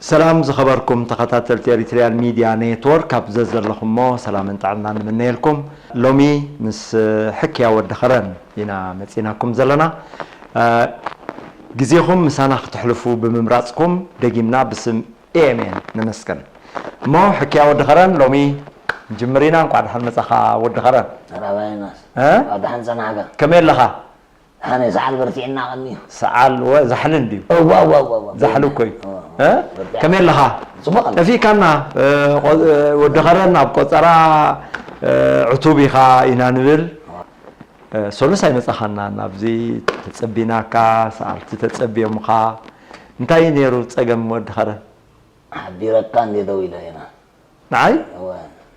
ሰላም ዝኸበርኩም ተኸታተልቲ ኤሪትሪያን ሚድያ ኔትወርክ፣ ኣብ ዘዘለኹሞ ሰላምን ጥዕናን ንምነየልኩም። ሎሚ ምስ ሕክያ ወዲ ኸረን ኢና መጺናኩም ዘለና። እ፣ ግዜኹም ምሳና ክተሕልፉ ብምምራጽኩም ደጊምና ብስም ኤ ኤም ኤን ነመስግን። እሞ ሕክያ ወዲ ኸረን ሎሚ ንጅምር ኢና። እንቋዕ ደሓን መጻኻ ወዲ ኸረን። ራባይናስ። እ? ኣዳሓን ጸናሕካ። ከመይ ኣለኻ? ኣነ ሰዓል በርቲዕና ቀኒ። ሰዓል ወ-፣ ዛሕሊ እንድዩ። እዋ፣ እዋ፣ እዋ፣ እዋ። ዛሕሊ እኮ እዩ። እዋ፣ እዋ። እ? በርቲዕ። ከመይ ኣለኻ? ጽቡቕ ኣሎ። ጠፊእካና፣ እ፣ ቆ-፣ እ፣ ወዲ ኸረን ኣብ ቆጸራ፣ እ፣ ዕቱብ ኢኻ ኢና ንብል። እዋ። እ፣ ሰሉስ ኣይመጻኻናን። ኣብዚ ተጸቢናካ፣ ሰኣልቲ ተጸብዮምኻ። እንታይ እዩ ነይሩ ጸገም ወዲ ኸረን? ሓቢረካ እንዴ ደው ኢለ ኢና። ንዓይ? እወ።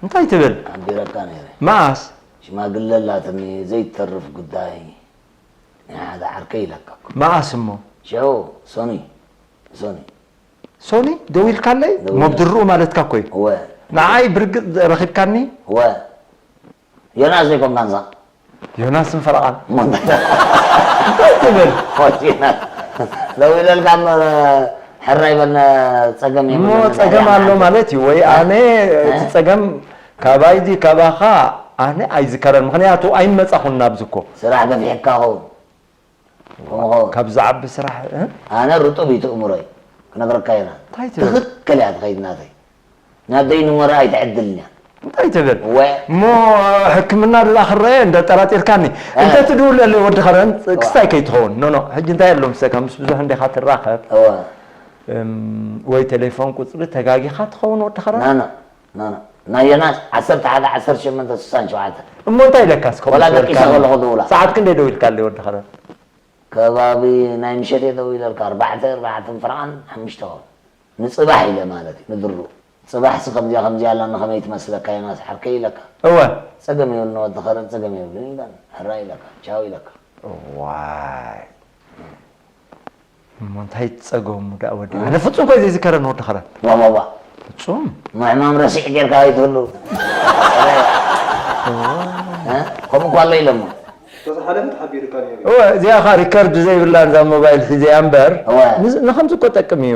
እንታይ ትብል? ሓቢረካ ነይረ። መኣስ? ሽማግለ ኣላትኒ ዘይትተርፍ ጉዳይ ናይ ሓደ ዓርከይ ኢለካ እኮ። መኣስ እሞ? ሽዑ ሶኒ፣ ሶኒ። ሶኒ ደው ኢልካለይ? ደው እሞ ኢለ። ብድርኡ ማለትካ እኮ እዩ። እወ። ንዓይ ብርግጽ ረኺብካኒ? እወ። ዮናስ ዘይኮንካንሳ? ዮናስን ፈረቓን። እሞ እንታይ? እንታይ ትብል? ሆሽ ዮናስ። ደው ኢለልካ እሞ ሕራይ በልና፣ ጸገም እሞ የብሉን፣ ጸገም ሕራይ ኣሎ ማለት። ማለት እዩ። ወይ እ? ኣነ እቲ እ? ጸገም ካባይ ድዩ ካባኻ፣ ኣነ ኣይዝከረን። ምኽንያቱ ኣይመጻኹን ናብዚ እኮ። ስራሕ ገፊሕካ ኸውን። ከምኡ ኸውን። ካብ ዝዓቢ ስራሕ፣ እ? ኣነ ርጡብ እዩ እቲ እምሮይ። ክነግረካ ኢና። እንታይ ትብል? ትኽክል እያ ትኸይድ ናተይ። ናደይ ንመርኣ ኣይትዕድልን እያ። እንታይ ትብል? ወ- እሞ ሕክምና ድላ ክረአ እንደ ጠራጢርካኒ። እ። እንተ ትድውለለይ ወዲ ኸረን ዋ። ክስታይ ከይትኸውን። ኖ፣ ኖ፣ ሕጂ እንታይ ኣሎ ምሰካ ምስ ብዙሕ እንዲኻ ትራኸብ? እወ። እም፣ ወይ ቴሌፎን ቁጽሪ ተጋጊኻ ትኸውን ወዲ ኸረን? ኖ፣ ኖ፣ ኖ፣ ኖ። ናይ ዮናስ ዓሰርተ ሓደ ዓሰርተ ሸሞንተ ስሳን ሸውዓተ። እሞ እንታይ ኢለካ እስከ ወላ ምስ ደቂሰ በልካ? ከለኹ ድውላ። ሰዓት ክንደይ ደው ኢልካለይ ወዲ ኸረን? ከባቢ ናይ ምሸት እየ ደው ኢለልካ፣ ኣርባዕተ፣ ኣርባዕተን ፈረቓን ሓሙሽተ ኸውን። ንጽባሕ ኢለ ማለት እዩ፣ ንድሩ። ጽባሕሲ ከምዚኣ ከምዚኣ ኣላኒ፣ ከመይ ትመስለካ ዮናስ ዓርከይ ኢለካ። እወ። ጸገም የብሉን ወዲ ኸረን፣ ጸገም የብሉን ኢላኒ። ሕራይ ኢለካ፣ ቻው ኢለካ። እዋይ። እሞ እንታይ ትጸገሙ ደኣ ወዲ? ኣነ ፍጹም ኮይ ዘይዝከረኒ ወዲ ኸረን። ዋ፣ ዋ፣ ዋ። ፍጹም? ምዕማም ረሲዕ ጌርካ ኣይትህሉ። እ? ከምኡ እኳ ኣሎ ኢሎሞ። ተዝሓለፈ ተሓቢሩካ ነይሩ። እወ፣ እዚኣ ኸኣ ሪከርድ ዘይብላ እዛ ሞባይል ሒዘያ እምበር፣ እወ። ንዝ-፣ ንኸምዚ እኮ ጠቅም እዩ።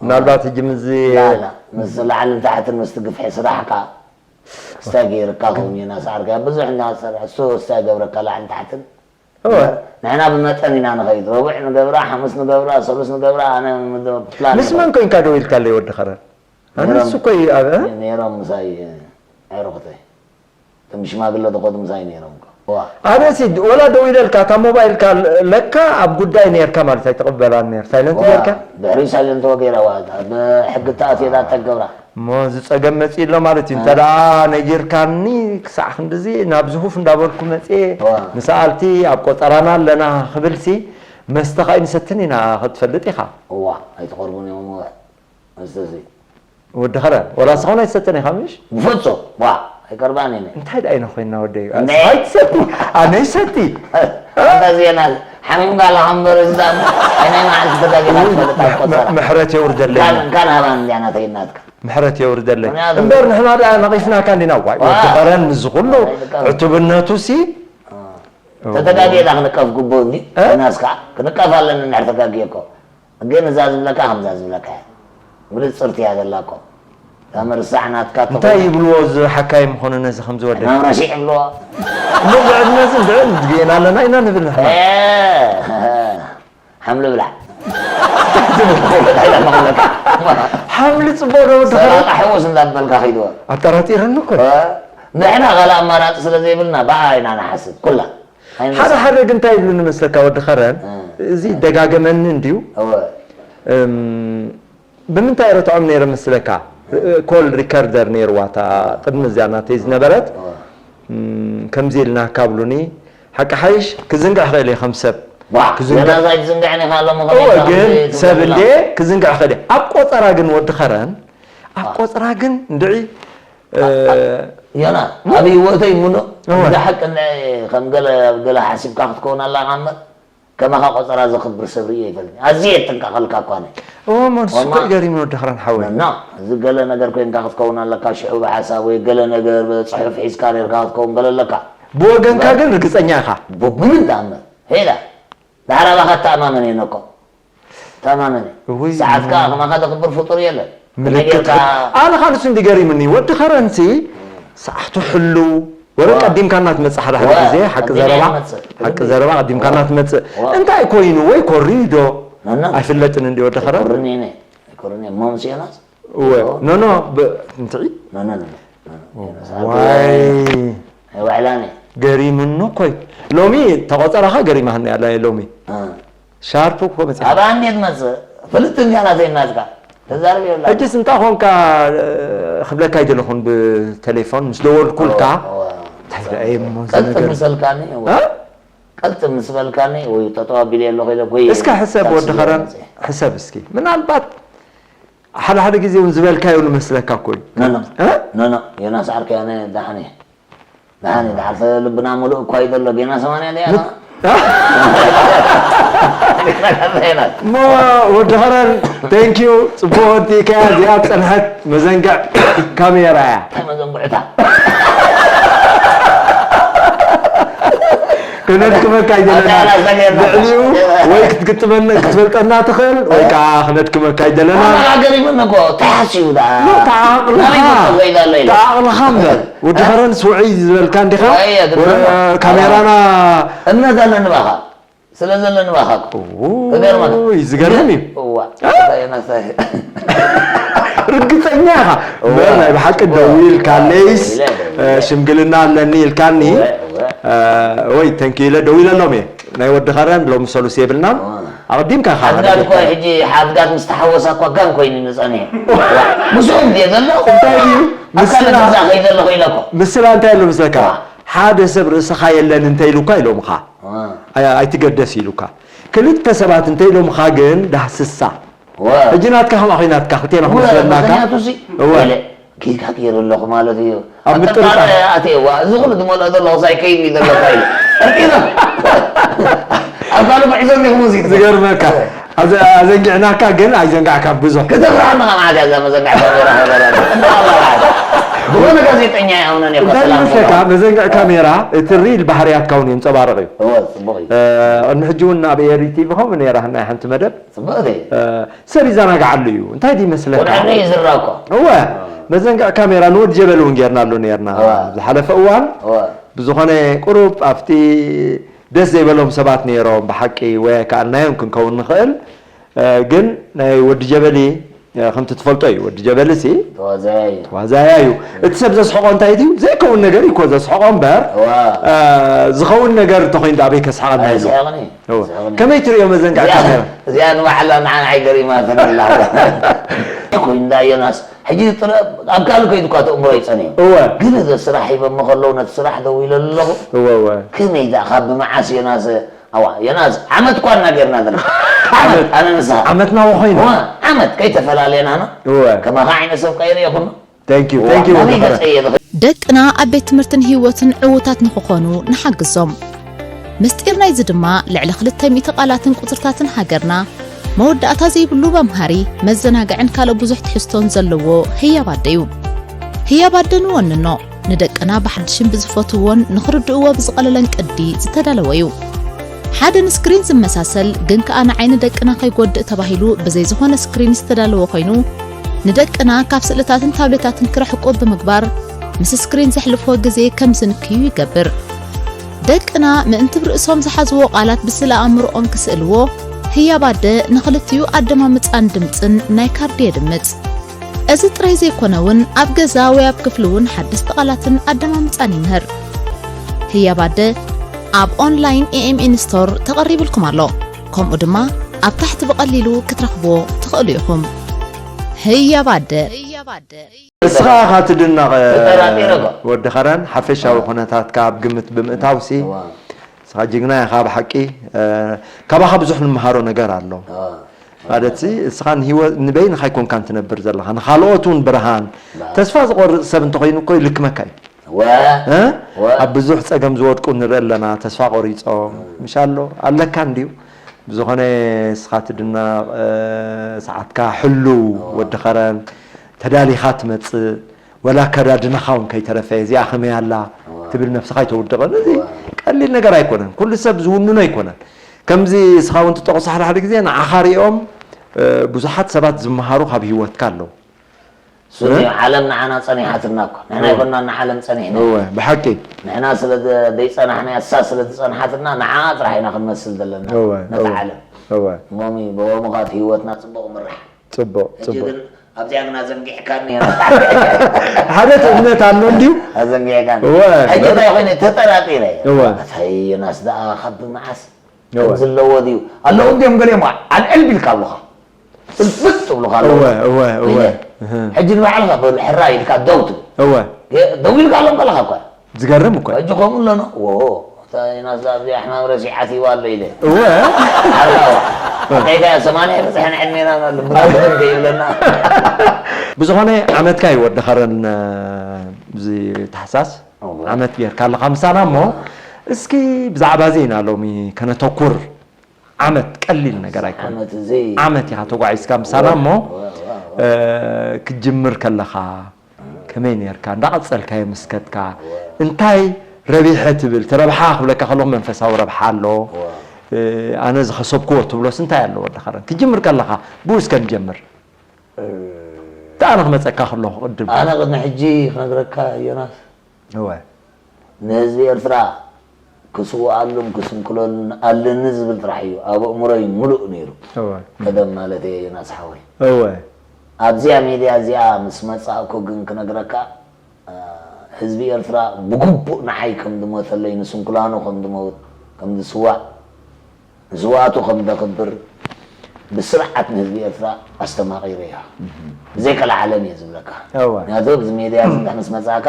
ምናልባት ሕጂ ምስዚ ላ፣ ላ፣ ምስ ላዕልን ታሕትን ምስቲ ግፍሒ ስራሕካ፣ እስታይ ገይርካ ክውን እዩ ናስዓርካ። ብዙሕ እንዳሰርሐ፣ እሱ እስታይ ገብረካ ላዕልን ታሕትን። እወ። ንሕና ብመጠን ኢና ንኸይድ። ረቡዕ ንገብራ፣ ሓሙስ ንገብራ፣ ሰሉስ ንገብራ፣ ኣነ ምድ-፣ ፕላን ምስ ይኸይድ። መን ኮንካ ደው ኢልካለይ ወዲ ኸረን? ኣነ ነይሮም፣ ንሱ እኮ እዩ ኣብ፣ እ? ነይሮም ምሳይ፣ ኣዕሩኽተይ። እቶም ሽማግለ ዝኸዱ ምሳይ ነይሮም እኮ። ዋ። ኣነ ሲ ወላ ደው ኢለልካ፣ እታ ሞባይልካ ለካ ኣብ ጉዳይ ነይርካ ማለት ኣይትቕበላን ነይር። ሳይለንት ዋ፣ ጌርካ? ድሕሪ ሳይለንት ወ ገይራ ዋ፣ ብሕጊ ተኣትየላ ተገብራ። እሞ እዚ ጸገም መጺእ ኣሎ ማለት እዩ። እ። እንተ ደኣ ነጊርካኒ ክሳዕ ክንድዚ ናብ ዝሁፍ እንዳበልኩ መጺኤ ዋ። ንሰኣልቲ ኣብ ቆጸራና ኣለና ክብልሲ መስተ ኸኣ ኣይንሰትን ኢና ክትፈልጥ ኢኻ። እዋ፣ ኣይትቐርቡን እዮም እሞ። መስተ እዚ። ወዲ ኸረን፣ ወላ እስኻ እውን ኣይትሰትን ኢኻ ምሽ? ብፍጹም፣ ዋ፣ ኣይቀርባን እየ። እንታይ ደኣ ኢና ኮይንና ወደይ? እንደ- ኣይትሰቲ፣ ኣነ ይሰቲ። ኣንታ ዜና፣ ሓሚምካ ኣለኻ እምበር፣ እዛ፣ ኣይ፣ ናይ መዓልቲ ተጋጊና ትፈልጥ ኣብ ቆጸራ። ምሕረት የውርደለይ። እንካን፣ እንካን ሃባን እንዲያ ናተይ ናትካ። ምሕረት የውርደለይ። ምኽንያቱ እምበር ንሕና ደኣ ነቒፍናካ እንዲና፣ ዋይ፣ ዋ። ወዲ ኸረን ምስዚ ኩሉ ዋይ፣ ንቀፍ። ዕቱብነቱ ሲ? አ። ተተጋግየ ዳ ክንቀፍ ግቡእ እንዲ? እ? ዮናስ ከኣ ክንቀፍ ኣለኒ እንድሕር ተጋግየ እኮ። ግን እዛ ዝብለካ ከምዛ ዝብለካ እያ። ብሉጽ ጽርቲ እያ ዘላ እኮ። እታ ምርሳዕ ናትካ እንታይ ተኾይና ይብልዎ እዚ ሓካይም ምኾነ ነዚ ከም ዝወደይ? ሕማም ረሲዕ ይብልዎ። እሞ ብዕድመ እዚ ብዕድ ጌና ኣለና ኢና ንብል ንሕና። እ፣ ሓምሊ ብላዕ። እንታይ ኢላ መቐለካ? እሞ ሓምሊ ጽቡቕ ዶ ወዲ ኸረን? ሰላጣ ሕውስ እንዳበልካ ኺድዋ ኣጠራጢረኒ እኮ። ንሕና ካልእ ኣማራፂ ስለ ዘይብልና ብኣ ኢና ንሓስብ ኩላ። ሓደ ሓደ ግን እንታይ ይብሉ ንመስለካ ወዲ ኸረን? እዚ ደጋገመኒ እንድዩ። እወ እም፣ ብምንታይ ረትዖም ነይረ መስለካ? ኮል ሪከርደር ነይርዋ እታ ቅድሚ እዚኣ ናተይ ዝነበረት። እም፣ ከምዚ ኢልና ካብሉኒ ሓቂ ሓይሽ ክዝንግዕ ክእል እየ ከም ሰብ። ዋ ክዝንግዕ- ገና ዛይ ዝንግዕን ኢኻ ኣሎ እወ ግን ሰብ እንዴ ክዝንግዕ ክእል እየ። ኣብ ቆፀራ ግን ወዲ ኸረን ኣብ ቆፅራ ግን እንድዒ እ፣ ዮና ኣብ ህይወተይ ምኖ እወ። ብሓቂ እንድዒ ከም ገለ ኣብ ገለ ሓሲብካ ክትከውን ኣለኻ እምበር ከማኻ ቆፀራ ዘኽብር ሰብ ርእየ ይፈልጥ። ኣዝየ የጥንቀቐልካ እኳ ነይ። እወ፣ መን እሱ እኮ እዩ ገሪሙኒ ወዲ ኸረን ሓወይ። ኖ እዚ ገለ ነገር ኮይንካ ክትከውን ኣለካ ሽዑ ብሓሳብ ወይ ገለ ነገር ብፅሑፍ ሒዝካ ነርካ ክትከውን ገለ ኣለካ። ብወገንካ ግን ርግፀኛ ኢኻ። ብምንም ተኣምር ሄዳ ዳሕራ ባኻ ተኣማመን እየ ነኮ ተኣማመን እየ። እውይ፣ ሰዓትካ ከማኻ ዘኽብር ፍጡር የለን። ምልክት ኣነ ኻልሱ እንዲ ገሪምኒ ወዲ ኸረንሲ ሰዓቱ ሕልው ወረ ቀዲምካ እናትመጽእ ሓደ ሓደ ግዜ ሓቂ ዘረባ ሓቂ ዘረባ ቀዲምካ እናትመጽእ እንታይ ኮይኑ ወይ ኮሪዶ ኣይፍለጥን እንዲ ወዲ ኸረን ኮርኔ ነ ኮርኔ ሞምስ ዮናስ እወ ኖ ኖ ብ- እንትዒ ኖ ኖ ኖ ዋይ ኣይዋዕላኒ ገሪምኑ እኮይ ሎሚ ተቆጸራኻ ገሪማህና ያላ ሎሚ ሻርፕ እኮ መጽ ኣብ ኣንዴት መጽእ ፍልጥ እንዲያ ናተይ ናትካ ተዛርብ የብላ ሕጅስ እንታይ ኾንካ ክብለካ ይደለኹን ብቴሌፎን ምስ ደወልኩልካ እንታይ ደኣ እየ እሞ እዚ ቀልጥ ነገር ምሰልካኒ እ? ቀልጥ ምስ በልካኒ ወይ ጠጠው ኣቢለ ኣሎ ከይደ ጎይ እስከ ሕሰብ ወዲ ኸረን ሕሰብ እስኪ ምናልባት ሓደ ሓደ ግዜ እውን ዝበልካዮ ንመስለካ እኮ እዩ ኖ ኖ እ? ኖ ኖ ዮናስ ዓርከይ ኣነ ደሓን እየ ደሓን እየ ደሓር ልብና ሙሉእ እኳ እዩ ዘሎ ጌና ሰማንያ ደያ እሞ ወዲ ኸረን ቴንኪዩ ፅቡቅ ወዲእካያ እዚኣ ፀንሐት መዘንግዕ ካሜራ እያ እንታይ መዘንግዕታ ክነድክመካ ይደለና ልዕሊኡ ወይ ክትግጥመና ክትፈልጠና ትኽእል ወይ ከዓ ክነድክመካ ይደለና ገሪሙኒ እኮ ተሓሲቡ ደኣ ተዓቕልኻ ናበይ መጥቶ ከይዳ ኣሎ ኢለ ተዓቕልኻ እምበር ወዲ ኸረን ስውዒ ዝበልካ እንዲኻ ወይ፣ የግብር። ወረ- ካሜራና እምነት ኣለኒ ባኻ ስለ ዘለኒ ባኻ እኮ ክገርመካ ውይ፣ ዝገርም እዩ እዋ እንታይ ናሳይ ርግፀኛ ኢኻ እምበር ናይ ብሓቂ ደው ኢልካለይስ ሽምግልና ኣለኒ ኢልካኒ ወይ ተንኪ ኢለ ደው ኢለሎም እየ ናይ ወዲ ኸረን ሎሚ ሰሉስ የብልናን ኣቕዲምካ ኢኻ ሓድጋት እኮ ሕጂ ሓድጋት ምስ ተሓወሳ እኳ ጋን ኮይኑ ንፀኒሑ ምስኡ እንድየ ዘለኹ እንታይ ድዩ ኣካል ገዛ ከይደ ኣለኹ ኢለ እኮ ምስላ እንታይ ኣሎ ምስለካ ሓደ ሰብ ርእስኻ የለን እንተ ኢሉካ ኢሎምኻ ኣይ- ኣይትገደስ ኢሉካ ክልተ ሰባት እንተ ኢሎምኻ ግን ዳህስሳ ሕጂ ናትካ ከምኣ ኮይናትካ ክልቴና ክመስለናካ ምክንያቱ ሲ እወ ጌጋ ገይሩ ኣለኹ ማለት እዩ ኣብ ምጥርጣር። ኣተየዋ እዚ ኩሉ ዝመልኦ ዘለኹ ሳይከይኒ ዘለካ ኢሉ እርቂና ኣብ ካልእ ጉዕዞ እንዲኹም እዚ ዝገርመካ ኣዘ- ኣዘንጊዕናካ ግን ኣይዘንጋዕካ ብዙሕ ከተፍርሓና ከማዓት እያ እዛ መዘንጋዕካ ብኾነ ጋዜጠኛ ይኣምነን እየ እንታይ ይመስለካ መዘንግዕ ካሜራ እቲ ሪል ባህርያትካ እውን የንፀባርቕ እዩ እወ ፅቡቕ እዩ እ፣ ቅድሚ ሕጂ እውን ኣብ ኤሪ ቲቪ ከምኡ ነይራ ናይ ሓንቲ መደብ ፅቡቕ እዩ እ፣ ሰብ ይዘናግዓሉ እዩ እንታይ ድዩ ይመስለካ ወድዓዶ እዩ ዝረእኮ እወ መዘንግዕ ካሜራ ንወድ ጀበል እውን ጌርናሉ ነርና እወ። ዝሓለፈ እዋን እወ ብዝኾነ ቁሩብ ኣብቲ ደስ ዘይበሎም ሰባት ነይሮም ብሓቂ ወይ ኣይከኣልናዮን ክንከውን ንኽእል እ፣ ግን ናይ ወዲ ጀበሊ እ፣ ከምቲ ትፈልጦ እዩ ወዲ ጀበሊ ሲ ተዋዛያ እዩ ዋዛያ እዩ እቲ ሰብ ዘስሕቆ እንታይ እዩ ዘይከውን ነገር እዩ እኮ ዘስሕቆ እምበር እዋ እ፣ ዝኸውን ነገር እንተኮይኑ ዶ ኣበይ ከስሓቐና እዩ ኣይስሕቕኒ እወ። ከመይ ትሪኦ መዘንግዕ ካሜራ እዚኣ ንባዕላ ንዓና ኣይገሪማትን ኣላ ኮይኑ እንዳ ዮናስ ሕጂ ጥረ ኣብ ካልእ ከይዱ እኳ ተእምሮ ይፀንዩ እወ ግን እዚ ስራሕ ሂበሞ ከለዉ ነቲ ስራሕ ደው ኢለ ኣለኹ እወ እወ ከመይ ደኣ ካብ ብመዓስ ዮናስ ኣዋ ዮናስ ዓመት እኳ እናጌርና ዘለና ዓመት ኣነ ንስኻ ዓመትና ወኾይኑ እዋ ዓመት ከይተፈላለየና ና እወ ከማኻ ዓይነት ሰብ ቀይረ የኹን thank you thank you ናበይ ወዲ ኸረ ገፀ እየ ዝኸ ደቅና ኣብ ቤት ትምህርትን ህይወትን ዕዉታት ንኽኾኑ ንሓግዞም። ምስጢር ናይዚ ድማ ልዕሊ ክልተ ሚእቲ ቃላትን ቁጽርታትን ሃገርና መወዳእታ ዘይብሉ መምሃሪ፣ መዘናግዕን ካልእ ብዙሕ ትሕዝቶን ዘለዎ ህያብ ኣደ እዩ። ህያብ ኣደ ንወንኖ፣ ንደቅና ብሓድሽን ብዝፈትውዎን ንኽርድእዎ ብዝቐለለን ቅዲ ዝተዳለወ እዩ። ሓደ ንስክሪን ዝመሳሰል ግን ከኣ ንዓይኒ ደቅና ከይጎድእ ተባሂሉ ብዘይ ዝኾነ ስክሪን ዝተዳለወ ኮይኑ፣ ንደቅና ካብ ስእልታትን ታብሌታትን ክርሕቁ ብምግባር፣ ምስ ስክሪን ዘሕልፍዎ ግዜ ከም ዝንክዩ ይገብር። ደቅና ምእንቲ ብርእሶም ዝሓዝዎ ቃላት ብስእለ ኣእምሮኦም ክስእልዎ፣ ህያብ ኣደ ንኽልቲኡ ኣደማምጻን ድምጽን ናይ ካርዲ የድምጽ። እዚ ጥራይ ዘይኮነ እውን ኣብ ገዛ ወይ ኣብ ክፍሊ እውን ሓደስቲ ቃላትን ኣደማምጻን ይምህር። ህያብ ኣደ ኣብ ኦንላይን ኤኤምኤን ስቶር ተቐሪብልኩም ኣሎ። ከምኡ ድማ ኣብ ታሕቲ ብቐሊሉ ክትረኽብዎ ትኽእሉ ኢኹም። ህያብ ኣደ። እስኻ ኢኻ ትድነቕ። ተጠራጢረ እኮ። ወዲ ኸረን ሓፈሻዊ ኩነታትካ ኣብ ግምት ብምእታውሲ እዋ። እስኻ ጅግና ኢኻ ብሓቂ። ካባኻ ብዙሕ ንምሃሮ ነገር ኣሎ። እዋ። ማለት እስኻ ንህይወት ንበይንኻ ኣይኮንካን ትነብር ዘለኻ፣ ንኻልኦት እውን ብርሃን። ተስፋ ዝቆርጽ ሰብ እንተኾይኑ እኮ ይልክመካ እዩ። እወ። እ? እወ። ኣብ ብዙሕ ጸገም ዝወድቁ ንርኢ ኣለና፣ ተስፋ ቆሪጾም። ምሻሎ ኣለካ እንድዩ። ብዝኾነ እስኻ ትድነቕ፣ እ፣ ሰዓትካ ሕሉው ወዲ ኸረን፣ ተዳሊኻ ትመጽእ፣ ወላ ኣከዳድናኻ እውን ከይተረፈ እዚኣ ከመይ ኣላ ትብል ነብስኻ ኣይተውድቕን። እዚ ቀሊል ነገር ኣይኮነን፣ ኩሉ ሰብ ዝውንኖ ኣይኮነን። ከምዚ እስኻ እውን ትጠቕሶ ሓደ ሓደ ግዜ ንዓኻ ሪኦም፣ እ፣ ብዙሓት ሰባት ዝመሃሩ ካብ ህይወትካ ኣለዉ። ስሚ ዓለም ንዓና ጸኒሓትና እኮ ንሕና ኣይኮናን ንዓለም ጸኒሕና። እወ ብሓቂ። ንሕና ስለ ዘይጸናሕና እሳ ስለ ዝጸንሓትና ንዓ ጥራሕ ኢና ክንመስል ዘለና እወ ነታ እወ ዓለም። እወ ሞሚ ብኦምኻት ህይወትና ጽቡቕ ምራሕ። ጽቡቕ ሕጂ ጽቡቕ። ግን ኣብዚኣ ግና ዘንጊሕካኒ። ሓደ እምነት ኣሎ እንድዩ። ኣዘንጊዕካኒ። እወ። ሕጂ እንታይ ኮይነ ተጠራጢረ። እወ። ኣታይ ዮናስ ደኣ ካብ መዓስ እወ። ከምዚ ኣለዎ ድዩ? ኣለዉ እንድዮም ገሊኦም ኣልዕል ቢልካ ኣለኻ። ጽልብጥ ትብሉኻ ኣለዉ። እወ እወ እወ። ሕጂ ንባዕልኻ በል ሕራይ ኢልካ ደው ትብል። እወ። ደው ኢልካ ኣሎም ከለኻ እኳ ዝገርም እኮ። ሕጂ ከምኡ ኣለና። ዎ እታ ዮናስ ደኣ ኣብዚኣ ሕማም ረሲዓት ይዋ ኣሎ ኢለ። እወ። ዓርካ ከይዳ ሰማንያ በጽሐን ዕድሜና ኣሎ። ብናትኩም ከይብለና። ብዝኾነ ዓመትካ እዩ ወዲ ኸረን፣ እዚ ታሕሳስ እወ። ዓመት ጌርካ ኣለኻ ምሳና እሞ እስኪ ብዛዕባ እዚ ኢና ሎሚ ከነተኩር። ዓመት ቀሊል ነገር ኣይኮነ። ዓመት እዚ ዓመት ኢኻ ተጓዒዝካ ምሳና እሞ እወ፣ እወ፣ እወ። እ፣ ክትጅምር ከለኻ ከመይ ኔርካ እንዳቐጸልካዮ ምስ ከድካ እንታይ ረቢሐ ትብል? እቲ ረብሓ ክብለካ ከለኹ መንፈሳዊ ረብሓ ኣሎ። እ፣ ኣነ ዝኸሰብክዎ ትብሎስ እንታይ ኣሎ ወዲ ኸረን? ክትጅምር ከለኻ ብኡ እስከ ንጀምር። ኣነ ክመጸካ ከለኹ ቅድም ኣነ ቅድሚ ሕጂ ክነግረካ ዮናስ እወ ንህዝቢ ኤርትራ ክስውኣሉን ክስንክለሉን ኣለኒ ዝብል ጥራሕ እዩ ኣብ ኣእምሮይ ሙሉእ ነይሩ። እወ ቀደም ማለት እየ ዮናስ ሓወይ። እወ ኣብዚኣ ሚድያ እዚኣ ምስ መጻእኩ ግን ክነግረካ እ፣ ህዝቢ ኤርትራ ብግቡእ ንዓይ ከም ዝሞተለይ ንስንኩላኑ ከም ዝመውት ከም ዝስዋእ ንስዋእቱ ከም ዘኽብር ብስርዓት ንህዝቢ ኤርትራ ኣስተማቒረ እያ። ብዘይ ቀልዓለም እየ ዝብለካ። እወ ምክንያቱ ኣብዚ ሜድያ እዚ እንድሕር ምስ መጻእካ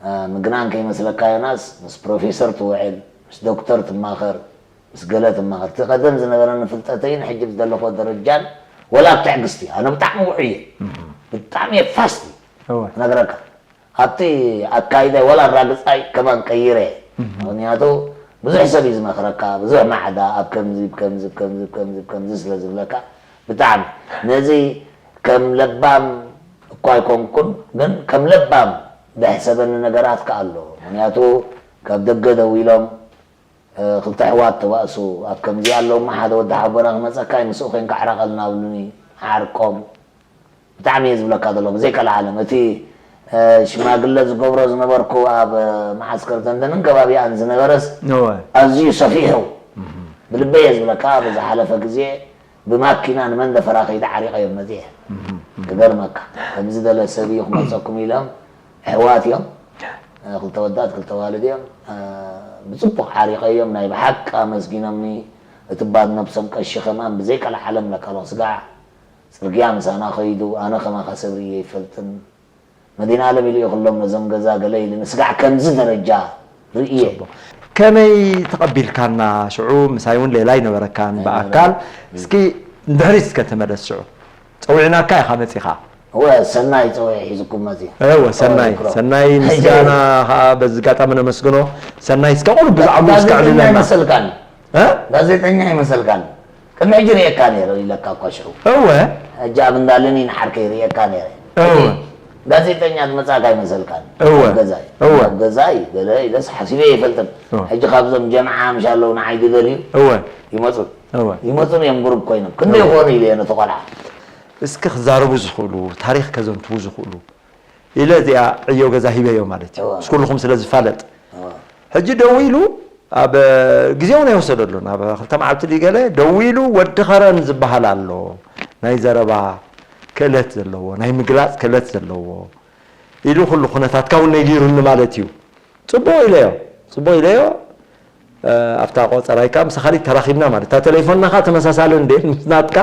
እ፣ ምግናን ከይመስለካ ዮናስ ምስ ፕሮፌሰር ትውዕል ምስ ዶክተር ትማኸር ምስ ገለ ትማኸር እቲ ቀደም ዝነበረኒ ፍልጠተይን ሕጂ ብዝደለኽዎ ደረጃን ወላ ኣብ ትዕግስቲ ኣነ ብጣዕሚ ውዑይ እየ። ብጣዕሚ እየ ፋስት እወ ክነግረካ ኣብቲ ኣካይዳይ ወላ ኣራግጻይ ከማን ቀይረ እየ። ምክንያቱ ብዙሕ ሰብ እዩ ዝመኽረካ ብዙሕ ማዕዳ ኣብ ከምዚ ብ ከምዚ ብ ከምዚ ብ ከምዚ ብ ከምዚ ስለ ዝብለካ ብጣዕሚ ነዚ ከም ለባም እኳ ኣይኮንኩን ግን ከም ለባም ዘሕሰበኒ ነገራት ከኣ ኣሎ። ምክንያቱ ካብ ደገ ደዊሎም ክልተ ኣሕዋት ተባእሱ ኣብ ከምዚ ኣለውማ ሓደ ወዲ ሓቦና ክመፀካ እዩ ምስኡ ኮይንካ ዕረቀልና ብሉኒ። ዓርቆም ብጣዕሚ እየ ዝብለካ ዘለኹ ብዘይቀልዓለም እቲ ሽማግለ ዝገብሮ ዝነበርኩ ኣብ መዓስከር ተንተንን ከባቢኣን ዝነበረስ እወ ኣዝዩ ሰፊሑ ብልበይ እየ ዝብለካ። ኣብ ዝሓለፈ ግዜ ብማኪና ንመንደፈራ ከይደ ዓሪቀዮም መፅየ። ክገርመካ ከምዚ ደለ ሰብ እዩ ክመፀኩም ኢሎም ኣሕዋት እዮም። ክልተ ወዳት ክልተ ዋልድ እዮም። ብፅቡቅ ዓሪቀዮም ናይ ብሓቂ ኣመስጊኖምኒ። እቲ ባት ነብሶም ቀሺ ከማን ብዘይቀልዓለም ለካሎ ስጋዕ ፅርግያ ምሳና ከይዱ ኣነ ከማኻ ሰብ ርእየ ይፈልጥን። መድሃኒኣለም ኢሉ እዩ ኩሎም ነዞም ገዛ ገለ ኢሉ ንስጋዕ ከምዚ ደረጃ ርእየ። ከመይ ተቐቢልካና ሽዑ? ምሳይ እውን ሌላ ኣይነበረካን ብኣካል። እስኪ ንድሕሪት እስከ ተመለስ። ሽዑ ጸዊዕናካ ኢኻ መጺኻ። እወ ሰናይ ጸዊዑ ሒዙኩም መጺኡ። እወ ሰናይ፣ ሰናይ ምስጋና ኸዓ በዚ ኣጋጣሚ ነመስግኖ። ሰናይ እስከ ቁሩብ ብዛዕባኡ እስከ ጋዜጠኛ ኣዕልለና። ይመሰልካኒ። እ? ጋዜጠኛ ይመሰልካኒ። ቅድሚ ሕጂ ርእየካ ነይረ ኢለካ እኳ ሽዑ። እወ። ሕጂ ኣብ እንዳ ለኒን ዓርከይ ርእየካ ነይረ። እወ። ጋዜጠኛ ዝመጻእካ ይመሰልካኒ። እወ። ኣብ ገዛይ። እወ። ኣብ ገዛይ ገለ ኢለስ ሓሲበ ይፈልጥን። እወ። ሕጂ ካብዞም ጀምዓ ምሻ ኣለዉ ንዓይ ዝደልዩ እወ። ይመጹ። እወ። ይመጹን እዮም ግሩፕ ኮይኖም። ክንደይ ይኾኑ ኢለ ነቲ ቆልዓ። እስኪ ክዛረቡ ዝኽእሉ፣ ታሪኽ ከዘንትዉ ዝኽእሉ ኢለ እዚኣ ዕዮ ገዛ ሂበዮ ማለት እዩ። እወ። ምስ ኩልኹም ስለ ዝፋለጥ። እወ። ሕጂ ደው ኢሉ ኣብ ግዜ እውን ኣይወሰደሉን። ኣብ ክልተ መዓልቲ ድዩ ገለ ደዊሉ፣ "ወዲ ከረን ዝበሃል ኣሎ፣ ናይ ዘረባ ክእለት ዘለዎ፣ ናይ ምግላጽ ክእለት ዘለዎ" ኢሉ፣ ኩሉ ኩነታትካ እውን ነጊሩኒ ማለት እዩ። ጽቡቕ ኢለዮ፣ ጽቡቕ ኢለዮ። እ፣ ኣብታ ቆጸራይ ከኣ ምሳኻ ተራኺብና ማለት፣ እታ ቴሌፎንና ከኣ ተመሳሳሊ እንዴ ምስ ናትካ፣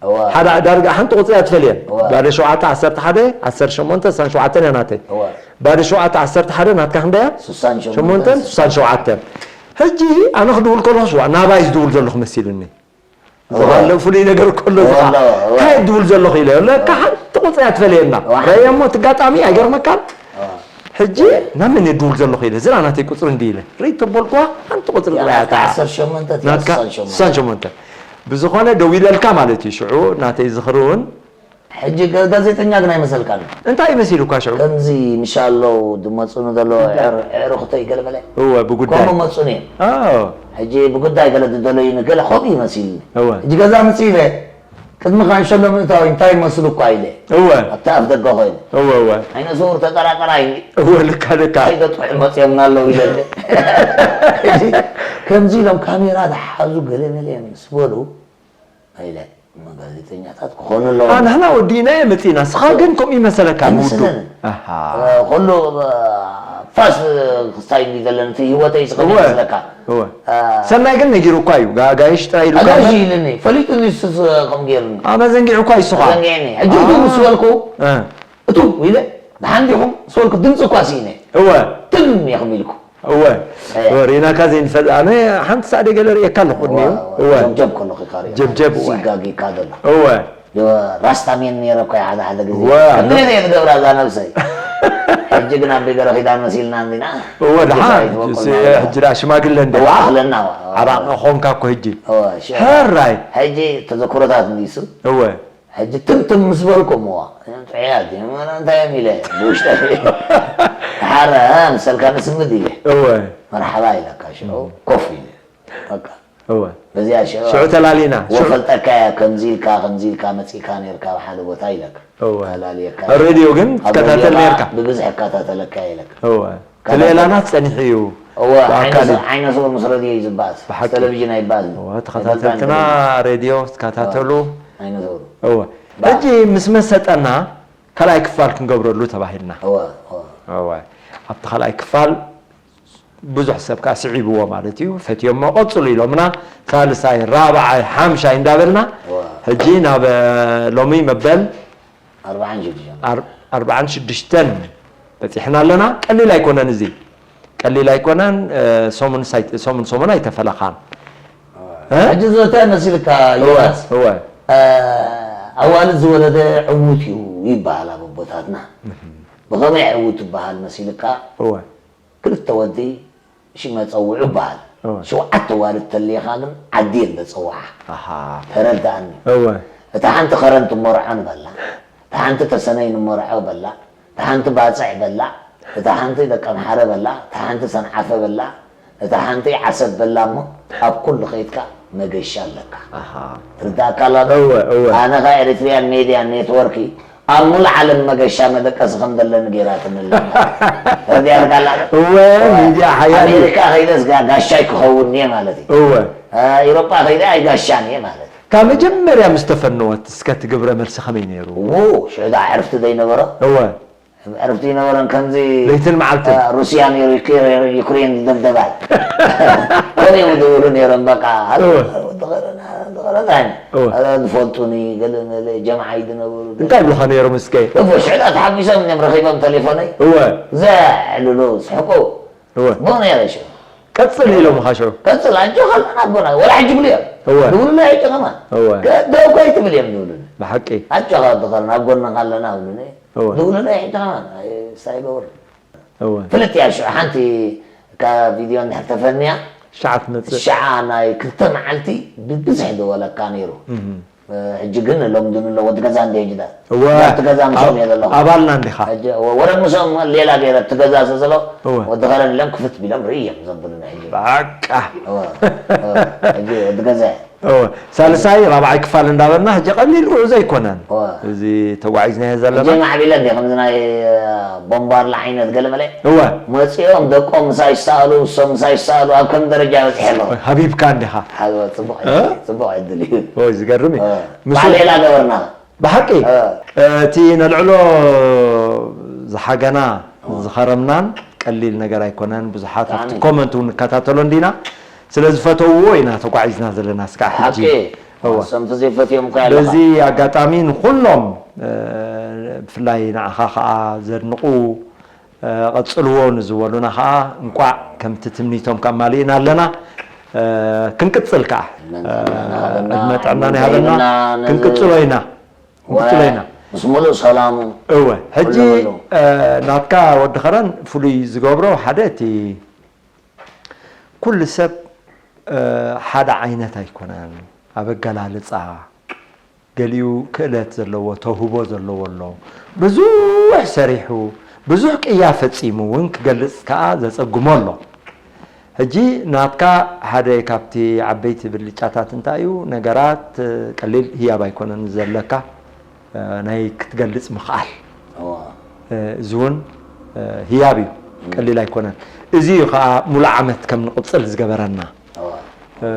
እዋ። ሓደ ዳርጋ ሓንቲ ቁጽሪ እያ ትፈልየን። እዋ። ባዶ ሸውዓተ፣ ዓሰርተ ሓደ፣ ዓሰርተ ሸሞንተ፣ ስሳን ሸውዓተን እያ ናተይ። እዋ። ባዶ ሸውዓተ፣ ዓሰርተ ሓደ ናትካ ክንደይ እያ? ስሳን ሸሞንተን፣ ሸሞንተን፣ ስሳን ሸውዓተን። ሕጂ ኣነ ክድውል ከለኹ ሽዋ ናባይ ዝድውል ዘለኹ መሲሉኒ። እዋ። ዝባለ ፍሉይ ነገር ከሎ እዋ፣ ዝኻ። እዋ፣ እዋ። እንታይ ድውል ዘለኹ ኢለ፣ ለካ እዋ። ሓንቲ ቁጽሪ እያ ትፈልየና። እዋ። ረእየ እሞ እቲ ኣጋጣሚ ኣይገርመካን? እዋ። ሕጂ ናብ መን እየ ድውል ዘለኹ ኢለ፣ ዝራ ናተይ ቁጽሪ እንዲ ኢለ። ርእይ ተበልኳ፣ ሓንቲ ቁጽሪ ጥራይ እያ ናትካ እታ። ዓሰርተ ሸሞንተ፣ ናትካ ስሳን ሸሞንተ። ስሳን ሸሞንተ። ብዝኾነ ደዊለልካ ማለት እዩ፣ ሽዑ ናተይ ዝኽሪ እውን። ሕጂ ገ-፣ ጋዜጠኛ ግን ኣይመሰልካን። እንታይ መሲሉካ ሽዑ? ከምዚ ምሻሎ ድመጹ ንዘሎ እንታይ? ዕር-፣ ዕርኽተይ ገለመለ። እወ፣ ብጉዳይ። ከምኡ መጹኒ እዮም። ኣዎ። ሕጂ ብጉዳይ ገለ ዝደለዩ ንገለ ከምኡ ይመሲልኒ። እወ። ሕጂ ገዛ ምጽእ ኢለ፣ ቅድሚ ካንሸሎ ምእታው እንታይ ይመስሉ እኳ ኢለ። እወ። ኣብቲ ኣፍ ደገ ኮይኑ። እወ፣ እወ። ዓይነ ስውር ተጠራጠራይ። እወ፣ ልካ፣ ልካ። ከይደ ጥዑይ መጽኦምና ኣለዉ ኢለ። ሕጂ ከምዚ ኢሎም ካሜራ ዝሓዙ ገለ መለ እዮም ምስ በሉ፣ ኢለ፣ እሞ ጋዜጠኛታት ክኾኑ ኣለዎም። ኣንሕና ወዲእናዮ መጺእና፣ ንስኻ ግን ከምኡ ይመሰለካ፣ ኣይመስለንን። ምውዱእ። ኣሃ። እ፣ ኩሉ፣ እ፣ ፋስ ክስታይ እንዲ ዘለኒ፣ እቲ ህይወተይ ዝኸም እወ። ይመስለካ። እወ። እ፣ ሰናይ ግን ነጊሩ እኳ እዩ፣ ጋ-፣ ጋይሽ ጥራይ ኢሉ እኳ ኣጋይሽ እምበር። ኢሉኒ፣ ፈሊጡኒ ንሱ ስ-፣ ከም ገይሩኒ። ኣመዘንጊዑ እኳ እዩ ንስኻ። ኣመዘንጊዑኒ። ሕጂ እቱ አ። ምስ በልኩ፣ እ። እቱ ኢለ፣ ደሓን ዲኹም ምስ በልኩ፣ ድምፂ እኳ ስኢነ። እወ። ትም ኢኹም ኢልኩ። እወ። እ። እወ፣ ርኢናካ ዘይንፈልጥ። ኣነ ሓንቲ ሳዕ ደይ ገለ ርእየካ ኣለኹ ቅድሚኡ። እወ፣ እወ። እወ። ጀብጀብ ከለኹ ኢኻ ርእየካ። ጀብጀብ፣ እወ። ሲጋጊካ ዘሎ። እወ። እወ፣ ራስታ ሜን ነይረ እኮ ሓደ ሓደ ግዜ። እወ፣ ከምዚ ኣነ እየ ዝገብራ እዛ ነብሰይ። ሕጂ ግን ኣቦይ ገረኺዳን መሲልና እንዲና። እወ፣ ሕጂ ደሓን። ኣይትበቁልና ሕጂ፣ ኢና። ሕጂ ደኣ ሽማግለ እንደ። እወ፣ ኣኽለና፣ እወ። ዓራቂ ኾንካ እኮ ሕጂ። እወ፣ ሽ-፣ ሕራይ። ሕጂ ተዘክሮታት እንዲሱ። እወ። ሕጂ ትምትም ምስ በልኩምዋ፣ ጥዑያት እዮም፣ ኣነ እንታይ እዮም ኢለ፣ ብውሽጠይ። ሓረ፣ ምሰልካ ንስምድ ኢለ። እወ። መርሓባ ኢለካ፣ ሽዑ እም። ኮፍ ኢለ። በቃ። እወ። በዚኣ ሽዑ ሽዑ ተላሊና። ሽዑ ወፈልጠካ እያ፣ ከምዚ ኢልካ፣ ከምዚ ኢልካ መጺእካ ነይርካ ኣብ ሓደ ቦታ ኢለካ። እወ። ተላልየካ ኣብ ኢለካ። ሬድዮ ግን ኣብ ትከታተል ሬድዮ ነይርካ? ብብዝሒ እከታተለካ ኢለካ። እወ። እቲ ሌላና ጸኒሑ እዩ። እወ፣ ብኣካል ዓይነ እዩ። ስ-፣ ዓይነ ስውር ምስ ረድዮ እዩ ዝበኣስ። ብሓቂ። ቴሌቪዥን ኣይበኣስን። እወ፣ ተኸታተልትና ኣይበኣስን። ሬድዮ ትከታተሉ። እወ፣ ዓይነ ስውር። እወ። ባ- ሕጂ ምስ መሰጠና ካልኣይ ክፋል ክንገብረሉ ተባሂልና። እወ፣ እወ። እወ። ኣብቲ ካልኣይ ክፋል ብዙሕ ሰብ ከኣ ስዒብዎ ማለት እዩ። ፈትዮሞ ቀጽሉ ኢሎምና፣ ሳልሳይ፣ ራብዓይ፣ ሓምሻይ እንዳበልና፣ እወ። ሕጂ ናብ ሎሚ መበል ኣርብዓን ሽዱሽተን። ኣር-፣ ኣርብዓን ሽዱሽተን በጺሕና ኣለና። ቀሊል ኣይኮነን እዚ። ቀሊል ኣይኮነን። እ፣ ሰሙን ሳይ-፣ ሰሙን ሰሙን ኣይተፈለኻን። እ? ሕጂ እዚ እንታይ መሲልካ እወ፣ ዮናስ? እወ። እ፣ ኣዋልድ ዝወለደ ዕዉት እዩ ይበሃል ኣብ ኣቦታትና። እህ። ብኸመይ ዕዉት ይበሃል መሲልካ? እወ። ክልተ ወዲ ሽመ ጸውዑ ይበሃል። እወ። ሸውዓተ ኣዋልድ ተልየኻ ግን ዓዲ እየን ዘጸውዓ። ኣሃ። ተረዳእኒ። እወ። እታ ሓንቲ ከረን ትመርዖ ንበላ፣ እታ ሓንቲ ተሰነይ ንመርዖ በላ፣ እታ ሓንቲ ባጽዕ በላ፣ እታ ሓንቲ ደቀምሓረ በላ፣ እታ ሓንቲ ሰንዓፈ በላ፣ እታ ሓንቲ ዓሰብ በላ እሞ ኣብ ኩሉ ከይድካ መገሻ ኣለካ። ኣሃ። ትርዳእካ ኣላ ዶ? እወ፣ እወ። ኣነ ኸኣ ኤሪትሪያን ሜድያ ኔትወርክ ኣብ ሙሉእ ዓለም መገሻ መደቀሲ ከም ዘለኒ ገይራትኒ ኣላ። ተረዲኣልካ ኣላ ዶ? እወ፣ እወ። ሚድያ ሓያል እዩ። ኣሜሪካ ከይደስ ጋ-፣ ጋሻይ ክኸውን እየ ማለት እዩ። እወ። እ፣ ኤውሮጳ ከይደ ኣይ ጋሻን እየ ማለት እዩ። ካብ መጀመርያ ምስ ተፈነወት እስከ እቲ ግብረ መልሲ ከመይ ነይሩ? እዎ፣ ሽዑ ደኣ ዕርፍቲ ዘይነበሮ? እወ። ዕርፍቲ ይነበረን ከምዚ፣ ለይትን መዓልትን። እ፣ ሩስያ ነይሩ ዩክሬ-፣ ዩክሬን ዝደብደባል። ከምኡ እዮም ዝብሉ ነይሮም፣ በቃ። እወ። ወዲ ኸረን፣ ወዲ ኸረን እንታይ? እወ። እ፣ ዝፈልጡኒ፣ ገለ መለ፣ ጀምዓይ ዝነበሩ። እንታይ ይብሉኻ ነይሮም እስከ? እፎ፣ ሽዕላ ተሓጒሶም እዮም ረኺቦም ቴሌፎነይ። እወ። ዘዕልሉ፣ ስሕቁ። እወ። ብኡ ነይረ ሽዑ። ቀጽል ኢሎምኻ ሽዑ? ቀጽል፣ ኣጆኻ ኣለና ኣቦና። ወላ ሕጂ ይብሉ እዮም። እወ። ዝብሉለይ ሕጂ ከማን። እወ። ከ-፣ ደው እኮ ኣይትብል እዮም ዝብሉኒ። ብሓቂ። ኣጆኻ ወዲ ኸረን፣ ኣብ ጎንኻ ኣለና ይብሉኒ። እወ። ዝብሉለይ ሕጂ ከማን። ኣይ፣ ሳይበር። እወ። ፍልጥ እያ ሽዑ ሓንቲ ካብ ቪድዮ እንድሕር ተፈንያ፣ ሻዓ ትመጽእ። ሻዓ ናይ ክልተ መዓልቲ ብብዝሒ ደወለካ ነይሩ። እህ። እ፣ ሕጂ ግን ለምዱኒ ኣሎ፣ ወዲ ገዛ እንደ ሕጂ ዳ። እወ። ኣብቲ ገዛ ምስኦም ኣብ-፣ እየ ዘለኹ። ኣባልና እንዲኻ። ሕጂ፣ እወ፣ ወረ ምስኦም ሌላ ገይረ፣ እቲ ገዛ ስለ ዘሎ፣ እወ። ወዲ ኸረን ኢሎም ክፍት ቢሎም ርእዮም ዘብሉኒ ሕጂ። በቃ። እወ፣ እወ፣ ሕጂ ወዲ ገዛ እየ። እወ፣ ሳልሳይ ራብዓይ ክፋል እንዳበልና ሕጂ ቀሊል ጉዕዞ ኣይኮነን። እወ። እዚ ተጓዒዝናዮ ዘለና። ሕጂ ማዕቢለ እንዲ ከምዚ ናይ ቦምባርላ ዓይነት ገለመለ እወ። መፂኦም ደቆም ምሳይ ይሰኣሉ፣ እሶም ምሳይ ይሰኣሉ፣ ኣብ ከም ደረጃ በፂሐ ኣለኹ። ሃቢብካ እንዲኻ። ሓ-፣ ፅቡቕ እ? ዕድል እዩ፣ ፅቡቕ ዕድል እዩ። እወ፣ ዝገርም እዩ። እወ። ምስ ባዕሉ ሌላ ገበርና። ብሓቂ፣ እ። እቲ ነልዕሎ ዝሓገና፣ እ። ዝኸረምናን ቀሊል ነገር ኣይኮነን። ብዙሓት ኣብቲ ብጣዕሚ። ኮመንት እውን ንከታተሎ እንዲና። ስለ ዝፈተውዎ ኢና ተጓዒዝና ዘለና እስካዕ ሕጂ። ብሓቂ። እወ። ሰምቲ ዘይፈትዮም እኮ ኣለኻ። በዚ ኣጋጣሚ ንኹሎም፣ እ፣ ብፍላይ ንዓኻ ኸኣ ዘድንቑ፣ እ፣ ቀጽልዎ ንዝበሉና ኸኣ እንቋዕ ከምቲ ትምኒቶም ከማሊእና ኣለና። እ፣ ክንቅጽል ከኣ፣ እ፣ ዕድመ ጥዕናን ዕድመ ጥዕናን ይሃበልና። ይሃበልና። ነዚ ክንቅጽሎ ኢና። ክንቅጽሎ ኢና። ምስ ሙሉእ ሰላሙ እወ፣ ሕጂ፣ ኩሉ ሙሉእ። እ፣ ናትካ ወዲ ኸረን ፍሉይ ዝገብሮ ሓደ እቲ ኩሉ ሰብ፣ እ፣ ሓደ ዓይነት ኣይኮነን። ኣብ ኣገላልጻ፣ ገሊኡ ክእለት ዘለዎ፣ ተውህቦ ዘለዎ ኣሎ። ብዙሕ ሰሪሑ፣ ብዙሕ ቅያ ፈጺሙ እውን ክገልጽ ከኣ ዘጸግሞ ኣሎ። ሕጂ ናትካ ሓደ ካብቲ ዓበይቲ ብልጫታት እንታይ እዩ? ነገራት፣ እ፣ ቀሊል ህያብ ኣይኮነን ዘለካ፣ እ፣ ናይ ክትገልጽ ምኽኣል። እዋ። እ፣ እዚ እውን፣ እ፣ ህያብ እዩ፣ እም። ቀሊል ኣይኮነን። እዚ እዩ ከኣ ሙሉእ ዓመት ከም ንቕጽል ዝገበረና። እዋ። እ፣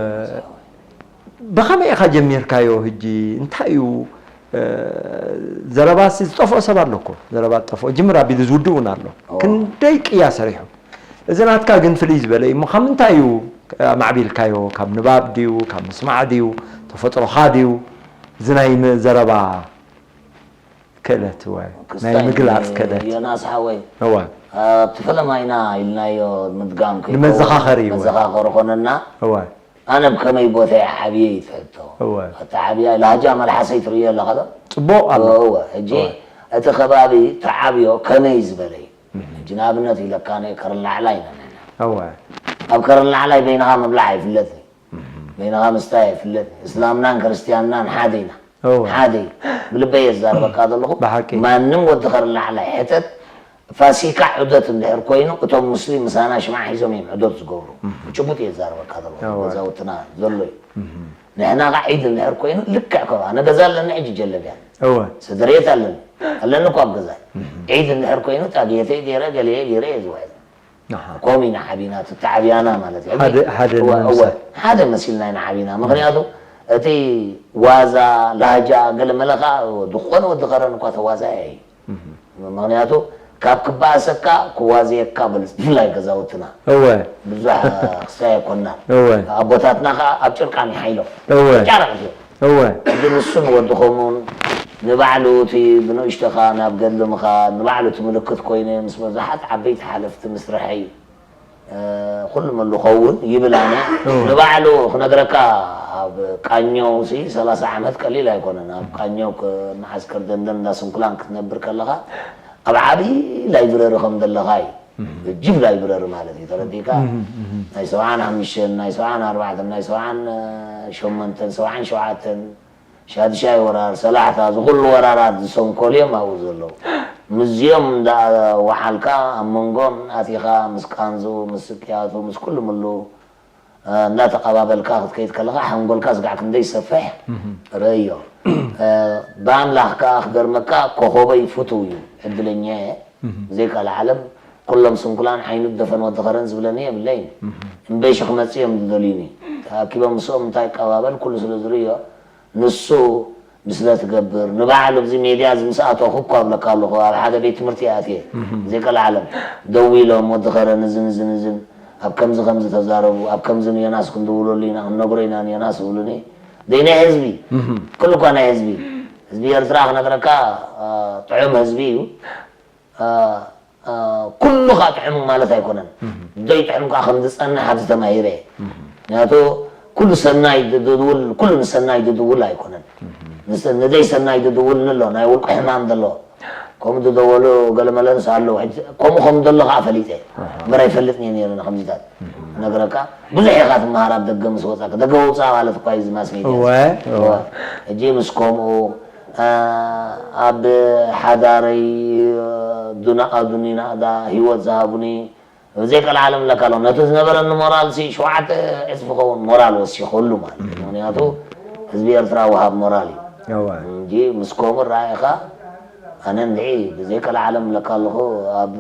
ብኸመይ ኢኻ ጀሚርካዮ? ሕጂ እንታይ እዩ፣ እ፣ ዘረባሲ ዝጠፍኦ ሰብ ኣሎ እኮ። ዘረባ ዝጠፍኦ፣ ጅምር ኣቢሉ ዝውድእ እውን ኣሎ። እዋ። ክንደይ ቅያ ሰሪሑ። እዚ ናትካ ግን ፍልይ ዝበለ እዩ። እሞ ካብ ምንታይ እዩ ኣማዕቢልካዮ? ካብ ንባብ ድዩ? ካብ ምስማዕ ድዩ? ተፈጥሮኻ ድዩ? እዚ ናይ ም-፣ ዘረባ ክእለት፣ እወ። ናይ ክስታይ ምግላጽ ክእለት። ዮናስ ሓወይ፣ እወ። ኣብቲ ፈለማ ኢና ኢልናዮ ምድጋም ከይከውን ንመዘኻኸሪ፣ እወ። መዘኻኸሪ ኮነና። እወ። ኣነ ብከመይ ቦታየ ዓብየ እዩ ትሕቶ። እወ። ኣቲ ዓብያ ላህጃ መልሓሰይ ትርእዮ ኣለኻ ዶ? ጽቡቕ ኣሎ። እወ፣ ሕጂ እወ። እቲ ከባቢ ተዓብዮ ከመይ ዝበለ እዩ? እህ። ሕጂ ንኣብነት ኢለካ ናይ ከረን ላዕላይ ኢና ንሕና። እወ። ኣብ ከረን ላዕላይ በይንኻ ምብላዕ ኣይፍለጥን እዩ። እህ። በይንኻ ምስታይ ኣይፍለጥን እዩ። እስላምናን ክርስትያንናን ሓደ ኢና። እወ። ሓደ እዩ። ብልበይ እየ ዝዛረበካ ዘለኹ። ብሓቂ። ማንም ወዲ ከረን ላዕላይ ሕተት ፋሲካ ዑደት እንድሕር ኮይኑ፣ እቶም ሙስሊም ምሳና ሽምዓ ሒዞም እዮም ዑደት ዝገብሩ። እህ። ብጭቡጥ እየ ዝዛረበካ ዘለኹ። እወ። ገዛውትና ዘሎ እዩ። እህ። ንሕና ኸዓ ዒድ እንድሕር ኮይኑ፣ ልክዕ ከምኣ። ኣነ ገዛ ኣለኒ ሕጂ ጀለብያ። እወ። ስድርየት ኣለኒ። ኣለኒ እኮ ኣብ ገዛይ። እህ። ዒድ እንድሕር ኮይኑ፣ ጣብየተይ ገይረ፣ ገለየ ገይረ እየ ዝውዕል። ኣሃ። ከምኡ ኢና ዓቢና፣ እቲ ተዓብያና ማለት እዩ። ሓደ፣ ሓደ እወ፣ እወ። ንምምሳል። ሓደ መሲልና ኢና ዓቢና። ምኽንያቱ፣ እቲ ዋዛ፣ ላህጃ፣ ገለ መለ ኸዓ፣ ዝኾነ ወዲ ከረን እኳ ተዋዛያይ እዩ። እህ። ምኽንያቱ፣ ካብ ክበኣሰካ ክዋዘየካ በልጽ፣ ብፍላይ ገዛውትና። እወ። ብዙሕ ክስታይ ኣይኮንናን። እወ። ኣቦታትና ኸዓ ኣብ ጭርቃን ይሓይሎም። እወ። ጫረቕ እዮም። እወ። ሕጂ ንሱ ንወዲ ኸምኡን ንባዕሉ እቲ ብንእሽቶኻ ናብ ገድሊ ምኻድ፣ ንባዕሉ እቲ ምልክት ኮይነ ምስ ብዙሓት ዓበይቲ ሓለፍቲ ምስርሐይ፣ እ፣ ኩሉ መሉ ኸውን ይብል ኣነ። እወ። ንባዕሉ ክነግረካ ኣብ ቃኘው ሲ ሰላሳ ዓመት ቀሊል ኣይኮነን። ኣብ ቃኘው ክ-፣ መዓስከር ደንደን እንዳ ስንኩላን ክትነብር ከለኻ ኣብ ዓብዪ ላይብረሪ ከም ዘለኻ እዩ። እህ። እጅብ ላይብረሪ ማለት እዩ፣ ተረዲእካ? እህ፣ እህ። ናይ ሰብዓን ሓሙሽተን፣ ናይ ሰብዓን ኣርባዕተን፣ ናይ ሰብዓን ሸሞንተን፣ ሰብዓን ሸውዓተን፣ ሻድሻይ ወራር፣ ሰላሕታ፣ እዚ ኩሉ ወራራት ዝሰንኮሉ እዮም ኣብኡ ዘለዉ። ምስዚኦም እንዳ ወዓልካ፣ ኣብ መንጎም ኣቲኻ፣ ምስ ቃንዙ፣ ምስ ስቅያቱ፣ ምስ ኩሉ ምሉ፣ እ፣ እንዳተቐባበልካ ክትከይድ ከለኻ፣ ሓንጎልካ ስጋዕ ክንደይ ይሰፍሕ እህ። ርእዮ። እ፣ ብኣምላኽ ከኣ ክገርመካ፣ ኮኾበይ ፍቱው እዩ፣ ዕድለኛ እየ። እህ። ብዘይካ ለዓለም፣ ኩሎም ስንኩላን ዓይኑ ደፈን ወዲ ኸረን ዝብለኒ የብለይን። እህ። እምበይሽ ክመጽእ እዮም ዝደልዩኒ። ተኣኪቦም ምስኦም እንታይ ቀባበል ኩሉ ስለ ዝርእዮ፣ ንሱ ብስለ ትገብር፣ ንባዕሉ ኣብዚ ሜድያ እዚ ምስ ኣተኹ እኮ ኣብለካ ኣለኹ፣ ኣብ ሓደ ቤት ትምህርቲ እየ ኣትየ። እህ። ብዘይካ ለዓለም፣ ደዊሎም፣ ወዲ ኸረን እዝን እዝን እዝን፣ ኣብ ከምዚ ከምዚ ተዛረቡ፣ ኣብ ከምዚ ንዮናስ ክንድውለሉ ኢና፣ ክንነግሮ ኢና ንዮናስ ይብሉኒ። ደይ ናይ ህዝቢ፣ እህ። ኩሉ እኳ ናይ ህዝቢ። ህዝቢ ኤርትራ ክነግረካ፣ እ፣ ጥዑም ህዝቢ እዩ። እ፣ እ፣ ኩሉ ኸኣ ጥዑም ማለት ኣይኮነን። እህ። ዘይጥዑም ከኣ ከም ዝጸንሕ ኣብዚ ተማሂረ እየ። እህ። ምኽንያቱ ኩሉ ሰናይ ዝድውል፣ ኩሉ ንሰናይ ዝድውል ኣይኮነን። እህ። ንስ-፣ ንዘይሰናይ ዝድውል ኣሎ፣ ናይ ውልቁ ሕማም ዘሎ። ከምኡ ዝደወሉ ገለመለንስ ኣለዉ። ሕጂ ከምኡ ከም ዘሎ ኸኣ ፈሊጠ። ኣሃ። እምበር ኣይፈልጥን እየ ነይረ ንኸምዚታት። እህ። እነግረካ፣ ብዙሕ ኢኻ ትመሃር ኣብ ደገ ምስ ወጻእካ። ደገ ውጻእ ማለት እኳ እዩ እዚ ማስ ሜድያ እዚ። እወ፣ እወ። እወ። ሕጂ ምስ ከምኡ ኣ-፣ ኣብ ሓዳረይ ዱና-፣ ኣዱኒ ናእዳ ህይወት ዝሃቡኒ፣ ብዘይ ቀልዓለም ለካ ኣሎ። ነቲ ዝነበረኒ ሞራል ሲ ሸውዓተ ዕጽፊ ኸውን ሞራል ወሲኸሉ ማለት እዩ። ምኽንያቱ ህዝቢ ኤርትራ ወሃብ ሞራል እዩ። እዋ። እንጂ ምስ ከምኡ ረኣይኻ ኣነ እንድዒ ብዘይ ቀልዓለም ለካ ኣለኹ። ኣብ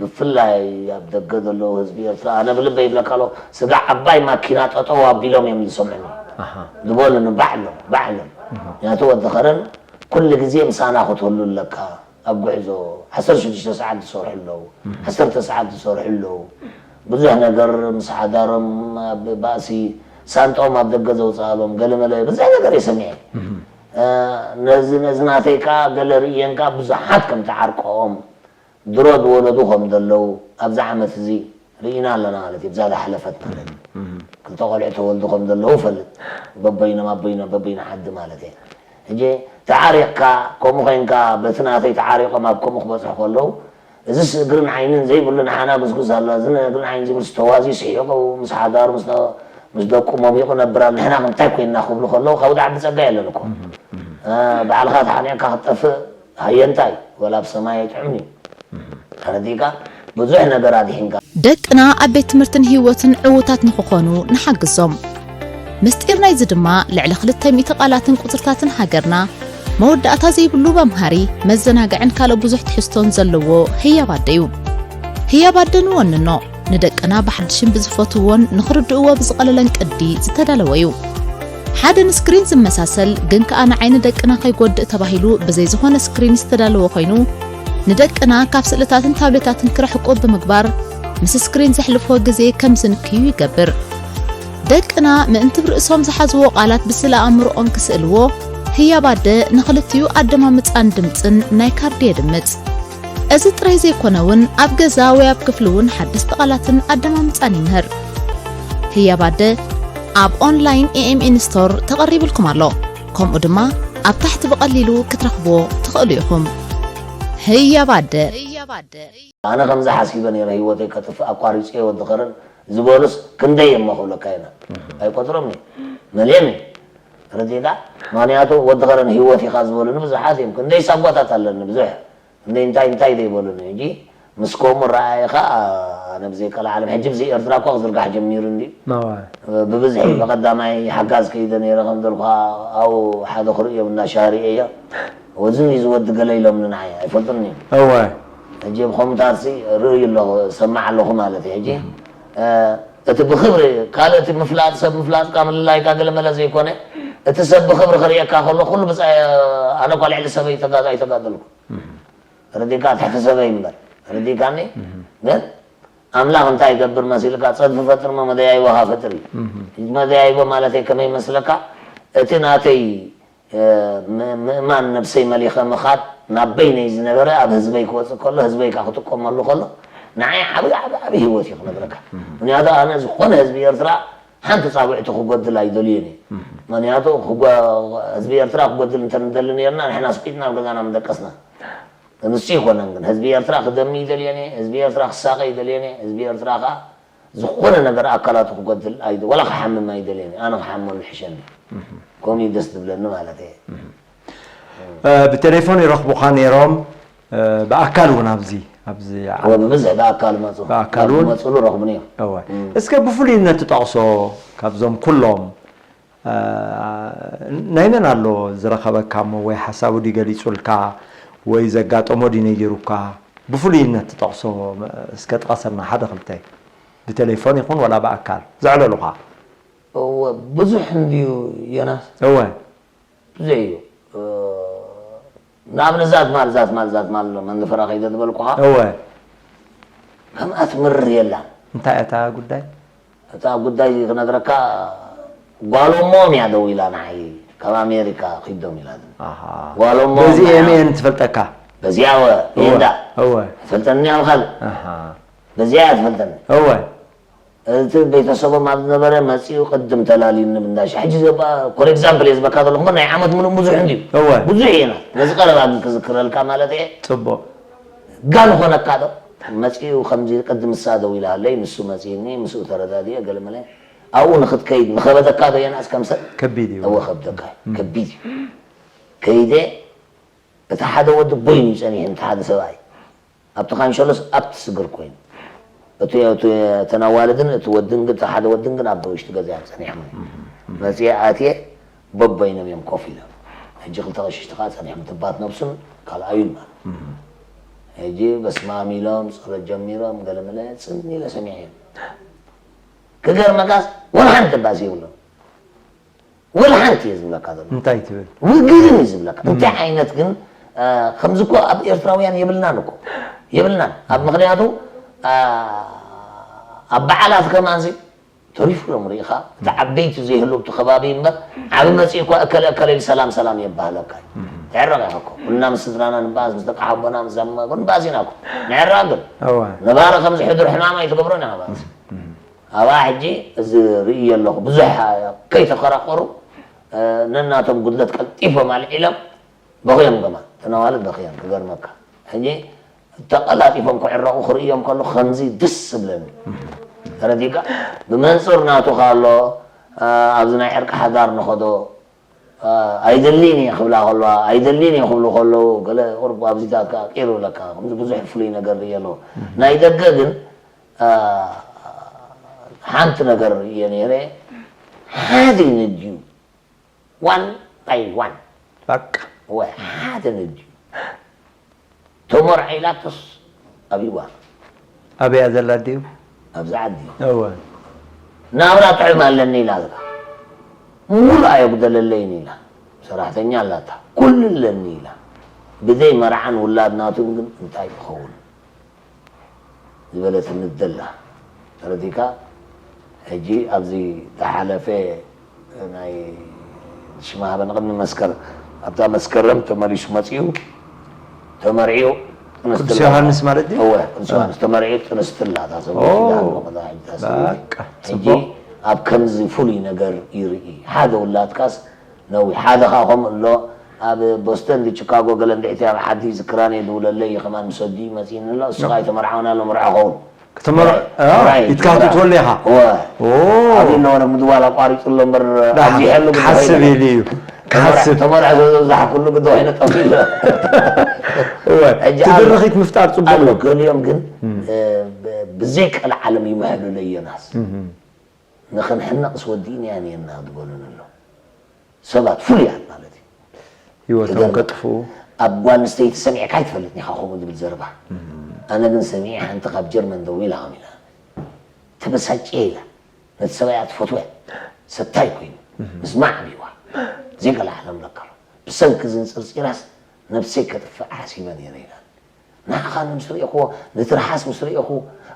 ብፍላይ ኣብ ደገ ዘለዉ ህዝቢ ኤርትራ ኣነ ብልበይ ይብለካ ኣለኹ። ስጋ ዓባይ ማኪና ጠጠው ኣቢሎም እዮም ዝሰምዑኒ። ኣሃ። ዝበሉኒ ባዕሎም ባዕሎም። ምኽንያቱ ወዲ ኸረን ኩሉ ግዜ ምሳና ክትህሉ ኣለካ። ኣብ ጉዕዞ ዓሰርተ ሽዱሽተ ሰዓት ዝሰርሑ ኣለዉ፣ ዓሰርተ ሰዓት ዝሰርሑ ኣለዉ። ብዙሕ ነገር ምስ ሓዳሮም ኣብ ባእሲ ሳንጦም ኣብ ደገ ዘውፅኣሎም ገለመለ ብዙሕ ነገር እየ ሰሚዐ። እ፣ ነዚ ነዚ ናተይ ከዓ ገለ ርእየን ከዓ ብዙሓት ከም ተዓርቀኦም ድሮ ዝወለዱ ከም ዘለዉ ኣብዚ ዓመት እዚ ርኢና ኣለና ማለት እዩ። ብዛ ዝሓለፈት ማለት እዩ። ክልተ ቆልዑ ተወልዱ ከም ዘለዉ እፈልጥ። በበይኖም ኣቦይኖም በበይኖ ዓዲ ማለት እየ። ሕጂ ተዓሪቕካ ከምኡ ኮይንካ በቲ ናተይ ተዓሪቖም ኣብ ከምኡ ክበፅሑ ከለዉ እዚስ እግርን ዓይንን ዘይብሉ ንሓና ጉስጉስ ኣሎ፣ እዚ እግርን ዓይንን ዘይብሉ ዝተዋዝዩ ስሒቑ ምስ ሓዳሩ ምስ ነ- ምስ ደቁ ሞሚቑ ነብር ኣሎ፣ ንሕና ከ እንታይ ኮይንና ክብሉ ከለዉ ካብ ዓቢ ጸጋ የለን እኮ። እ፣ ባዕልኻ ተሓኒቕካ ክትጠፍእ ሃየንታይ ወላ ኣብ ሰማይ ኣይጥዕምን እዩ። ተረዲእካ? ብዙሕ ነገር ኣድሒንካ። ደቅና ኣብ ቤት ትምህርትን ህይወትን ዕዉታት ንኽኾኑ ንሓግዞም። ምስጢር ናይዚ ድማ ልዕሊ ክልተ ሚእቲ ቃላትን ቁጽርታትን ሃገርና፣ መወዳእታ ዘይብሉ መምሃሪ፣ መዘናግዕን ካልእ ብዙሕ ትሕዝቶን ዘለዎ ህያብ ኣደ እዩ። ህያብ ኣደ ንወንኖ፣ ንደቅና ብሓድሽን ብዝፈትውዎን ንኽርድእዎ ብዝቐለለን ቅዲ ዝተዳለወ እዩ። ሓደ ንስክሪን ዝመሳሰል ግን ከኣ ንዓይኒ ደቅና ከይጎድእ ተባሂሉ ብዘይ ዝኾነ ስክሪን ዝተዳለወ ኮይኑ፣ ንደቅና ካብ ስእልታትን ታብሌታትን ክርሕቁ ብምግባር፣ ምስ ስክሪን ዘሕልፍዎ ግዜ ከም ዝንክዩ ይገብር። ደቅና ምእንቲ ብርእሶም ዝሓዝዎ ቃላት ብስእለ ኣእምሮኦም ክስእልዎ፣ ህያብ ኣደ ንኽልቲኡ ኣደማምጻን ድምጽን ናይ ካርዲ የድምጽ። እዚ ጥራይ ዘይኮነ እውን ኣብ ገዛ ወይ ኣብ ክፍሊ እውን ሓደስቲ ቃላትን ኣደማምጻን ይምህር። ህያብ ኣደ ኣብ ኦንላይን ኤ ኤም ኤን ስቶር ተቐሪብልኩም ኣሎ። ከምኡ ድማ ኣብ ታሕቲ ብቐሊሉ ክትረኽብዎ ትኽእሉ ኢኹም። ህያብ ኣደ። ኣነ ከምዚ ሓሲበ ነይረ፣ ህይወተይ ከጥፍእ ኣቋሪጸ ወዲ ኸረን ዝበሉስ ክንደይ እሞ ክብለካ ኢና። ኣይቆጽሮም እየ። መሊኦም እየ። ተረዲእካ? ምኽንያቱ ወዲ ኸረን ህይወት ኢኻ ዝበሉኒ ብዙሓት እዮም። ክንደይ ሳጓታት ኣለኒ ብዙሕ። ክንደይ እንታይ እንታይ ዘይበሉኒ። ሕጂ ምስ ከምኡ ረኣየ ኸኣ ኣነ ብዘይ ቀልዓለም ሕጂ ብዘይ ኤርትራ እኳ ክዝርጋሕ ጀሚሩ እንድዩ። ማዋ። ብብዝሒ ብቐዳማይ ሓጋዝ ከይደ ነይረ ከም ዘልኩኻ ኣብኡ ሓደ ክርእዮም እናሻህርየ እየ። ወዚ እዚ ወዲ ገለ ኢሎምኒ ንዓይ ኣይፈልጡን እዮም። እወ። ሕጂ ብኸምኡታት ሲ ርእዩ ኣለኹ፣ ሰማዕ ኣለኹ ማለት እዩ። ሕጂ፣ እ፣ እቲ ብኽብሪ ካልእ እቲ ምፍላጥ፣ ሰብ ምፍላጥካ ምልላይካ ገለ መለ ዘይኮነ፣ እቲ ሰብ ብኽብሪ ክርእየካ ከሎ ኩሉ ብጻ-፣ ኣነ እኳ ልዕሊ ሰበይ ተጋ-፣ ኣይተጋደልኩ። ረዲካ ትሕቲ ሰበይ እምበር። ረዲካኒ? ግን ኣምላኽ እንታይ ይገብር መሲልካ? ጸድፊ ፈጥር እሞ መደያይቦኻ ፈጥር እዩ። መደያይቦ ማለተይ ከመይ መስለካ? እቲ ናተይ እ፣ ም-፣ ምእማን ነብሰይ መሊኸ ምኻድ ናብ በይነይ ዝነበረ ኣብ ህዝበይ ክወጽእ ከሎ፣ ህዝበይ ከኣ ክጥቀመሉ ከሎ፣ ንዓይ ዓቢ፣ ዓቢ፣ ዓቢ ህይወት እዩ ክነግረካ። ምኽንያቱ ኣነ ዝኾነ ህዝቢ ኤርትራ ሓንቲ ጻውዕቲ ክጎድል ኣይደልዮን እየ። ምኽንያቱ ክጎ-፣ ህዝቢ ኤርትራ ክጎድል እንተ ንደሊ ነርና፣ ንሕና ስቂጥና ኣብ ገዛና ምደቀስና። ንሱ ይኮነን ግን ህዝቢ ኤርትራ ክደሚ ይደልየን እየ፣ ህዝቢ ኤርትራ ክሳቐ ይደልየን እየ፣ ህዝቢ ኤርትራ ከኣ ዝኾነ ነገር ኣካላቱ ክጎድል ኣይደ-፣ ወላ ክሓምም ኣይደልየን እየ። ኣነ ክሓመሉ ይሕሸኒ። ከምኡ እዩ ደስ ዝብለኒ ማለት እየ። እ፣ ብቴሌፎን ይረኽቡኻ ነይሮም፣ እ፣ ብኣካል እውን ኣብዚ፣ ኣብዚ ዓ-፣ እወ፣ ብብዝሒ ብኣካል መጹ። ብኣካል እውን? መጹሉ ረኽቡኒ እዮም። እወ። እም። እስከ ብፍሉይነት ትጠቕሶ ካብዞም ኩሎም፣ እ፣ ናይ መን ኣሎ ዝረኸበካ እሞ ወይ ሓሳቡ ድዩ ገሊጹልካ ወይ ዘጋጠሞ ድዩ ነጊሩካ? ብፍሉይነት ትጠቕሶ እስከ ጥቀሰልና ሓደ ክልተ። ብቴሌፎን ይኹን ወላ ብኣካል ዘዕለሉኻ? እወ፣ ብዙሕ እንድዩ ዮናስ። እወ። ብዙሕ እዩ። እ፣ ንኣብነት ዛት ማል፣ ዛት ማል፣ ዛት ማል ኣሎ፣ መንፈራ ከይደ ዝበልኩኻ። እወ። ከምኣት ምርር የላን። እንታይ እያ እታ ጉዳይ? እታ ጉዳይ ክነግረካ፣ ጓሎሞም እያ ደዊላ ንዓይ፣ ካብ ኣሜሪካ ኪዶም ኢላትኒ። ኣሃ። ጓሎሞም በዚ እያ። ኤምኤን ትፈልጠካ? በዚኣ እወ፣ እወ፣ ኤንዳ። እወ። ትፈልጠኒ ኣብ ካልእ? ኣሃ። በዚኣ እያ ትፈልጠኒ። እወ። እቲ ቤተሰቦም ኣብ ዝነበረ መጺኡ ቅድም ተላልዩኒ ብንዳሻ። ሕጂ ዘባ-፣ for example እየ ዝበካ ዘለኹ እምበር ናይ ዓመት ምሉእ ብዙሕ እንድዩ። እወ። ብዙሕ እየ ና-፣ ነዚ ቀረባ ግን ክዝክረልካ ማለት እየ። ጽቡቕ። ጋል ኾነካ ዶ? መጺኡ ከምዚ ቅድም እሳ ደው ኢላ ኣለይ፣ ንሱ መጺእኒ፣ ምስኡ ተረዳዲኤ፣ ገለ መለ። ኣብኡ ንኽትከይድ ምኸበደካ ዶ የናስ ከም ሰብ? ከቢድ እዩ። እወ፣ ከብደካ እዩ። እም። ከቢድ እዩ። ከይደ፣ እቲ ሓደ ወዲ ቦይኑ እዩ ጸኒሑ፣ እቲ ሓደ ሰብኣይ። ኣብቲ ካንሸሎስ ኣብቲ ስግር ኮይኑ። እቲ እቲ እተን ኣዋልድን እቲ ወድን ግን፣ እቲ ሓደ ወድን ግን ኣብ ውሽጢ ገዛ እዮም ጸኒሖም። መጽየ ኣትየ በበይኖም እዮም ኮፍ ኢሎም። ሕጂ ክልተ ቀሽሽቲ ከኣ ጸኒሖም፣ ትባት ነብሱን ካልኣዩን ማለት። ሕጂ በስማም ኢሎም ጸሎት ጀሚሮም፣ ገለመለ ጽን ኢለ ሰሚዐ እዮም። ክገርመካስ ወላ ሓንቲ ባስ የብሎም። ወላ ሓንቲ እየ ዝብለካ ዘሎ። እንታይ ትብል? ውግርን እዩ ዝብለካ። እንታይ ዓይነት ግን፣ እ፣ ከምዚ እኮ ኣብ ኤርትራውያን የብልናን እኮ። የብልናን። ኣብ ምኽንያቱ፣ እ፣ ኣብ በዓላት ከማንዚ ተሪፉ እዮም ርኢኻ። እቲ ዓበይቲ ዘይህሉ ኣብቲ ከባቢ እምበር፣ ዓቢ መጺኡ እኳ እከለ እከለ ኢሉ ሰላም ሰላም የባህለካ እዩ። ተዕረቕ ኢኻ እኮ። ኩልና ምስ ስድራና ንበኣስ፣ ምስ ደቂ ሓቦና፣ ምስ ዛመጎ ንበኣስ ኢና እኮ። ንዕረቕ ግን። እዋ። ነባሪ ከምዚ ሕዱር ሕማም ኣይትገብሮን ኢኻ በኣስ። ኣብኣ ሕጂ እዚ ርእየ ኣለኹ። ብዙሕ ከይተኸራኸሩ፣ እ፣ ነናቶም ጉድለት ቀልጢፎም ኣልዒሎም በኽዮም ከማን። እተን ኣዋልድ በኽየን፣ ክገርመካ። ሕጂ ተቐላጢፎም ክዕረቑ ክርእዮም ከለኹ ከምዚ ደስ ዝብለኒ። ተረዲእካ? ብመንጽር ናቱ ከኣ ኣሎ፣ እ፣ ኣብዚ ናይ ዕርቂ ሓዳር ንኸዶ፣ እ፣ ኣይደልን እየ ክብላ ከለዋ፣ ኣይደልን እየ ክብሉ ከለዉ፣ ገለ ቁሩብ ኣብዚታት ከኣ ቂር ይብለካ። ከምዚ ብዙሕ ፍሉይ ነገር ርእየ ኣለኹ። ናይ ደገ ግን፣ እ፣ ሓንቲ ነገር ርእየ ነይረ። ሓደ ነድዩ። ዋን ባይ ዋን። በቃ። እወ፣ ሓደ ነድዩ። ተመርዖ ኢላቶስ ኣብይዋ። ኣበያ ዘላ ድዩ? ኣብዚ ዓዲ። እወ። ናብራ ጥዑም ኣለኒ ኢላ እዛ። ሙሉእ ኣየጉደለለይን ኢላ። ሰራሕተኛ ኣላታ። ኩሉ ኣለኒ ኢላ። ብዘይ መርዓን ውላድ ናቱን ግን እንታይ ይኸውን? ዝበለትኒ ደላ። ተረዲእካ? ሕጂ ኣብዚ ዝሓለፈ ናይ ሽማህበ ንቕድሚ መስከር-፣ ኣብታ መስከረም ተመሊሱ መጺኡ፣ ተመርዒኡ፣ ጥንስቲ ቅዱስ ኣላ። ዮሃንስ ማለት ድዩ? እወ፣ ቅዱስ ዮሃንስ ተመርዒኡ፣ ጥንስቲ ኣላ፣ እታ ሰበይቲ ኦ፣ ዳርጎ ከዛ ሕጂ እታ ሰበይቲ። በቃ፣ ሕጂ ጽቡቕ። ኣብ ከምዚ ፍሉይ ነገር ይርኢ። ሓደ ውላድካስ ነዊሕ። ሓደ ኻኾም ኣሎ፣ ኣብ ቦስተን ድዩ ቺካጎ ገለ እንድሕቲ ኣብ ዓዲ ዝክራን እየ ድውለለይ፣ ከማን ምስ ወዲ መጺእኒ ኣሎ፣ እሱ ኸኣ ኣይተመርዓወን ኣሎ፣ መርዓ ኸውን። ክትመርዖ ራይት፣ ኢድካ ክትእትወሉ ኢኻ። እወ። ኦ። ኣብዩ እናበለ ምድዋል ኣቋሪጹ ኣሎ እምበር፣ ደሓን ኣብዚሐሉ ግዲ ክሓስብ ኮይኑ። ኢሉ እዩ። ክሓስብ። ተመርዖ ዝበዝሓ ኩሉ ግዲ ኮይኑ ጠፊኡ ኣሎ። እወ። ሕጂ እቲ ኣብ-፣ ድርኺት ምፍጣር ጽቡቕ ኣሎ እዩ። ገሊኦም ግን፣ እም። እ፣ ብ-፣ ብዘይ ቀልዓለም ይምሕሉለይ ዮናስ። እም። ንኽንሕነቕስ ወዲእናያ ነይርና ዝበሉኒ ኣለዉ። ሰባት ፍሉያት ማለት እዩ። ህይወቶም ትገርም። ከጥፍኡ። ኣብ ጓል ኣንስተይቲ ሰሚዕካ ኣይትፈልጥን ኢኻ ከምኡ ዝብል ዘረባ። ኣነ ግን ሰሚዐ፣ ሓንቲ ካብ ጀርመን ደዊላ ኢላ። ተበሳጭየ ኢላ። ነቲ ሰብኣያ ትፈትወ ሰታይ ኮይኑ። ምስማዕ ኣብይዋ። ዘይገለ ዓለም ለካ። ብሰንኪ ዝንጽርጺራስ ነብሰይ ከጥፍእ ሓሲበ ነይረ ኢላ። ንዓኻ ምስ ርኤኹዎ፣ ንትርሓስ ምስ ርኤኹ፣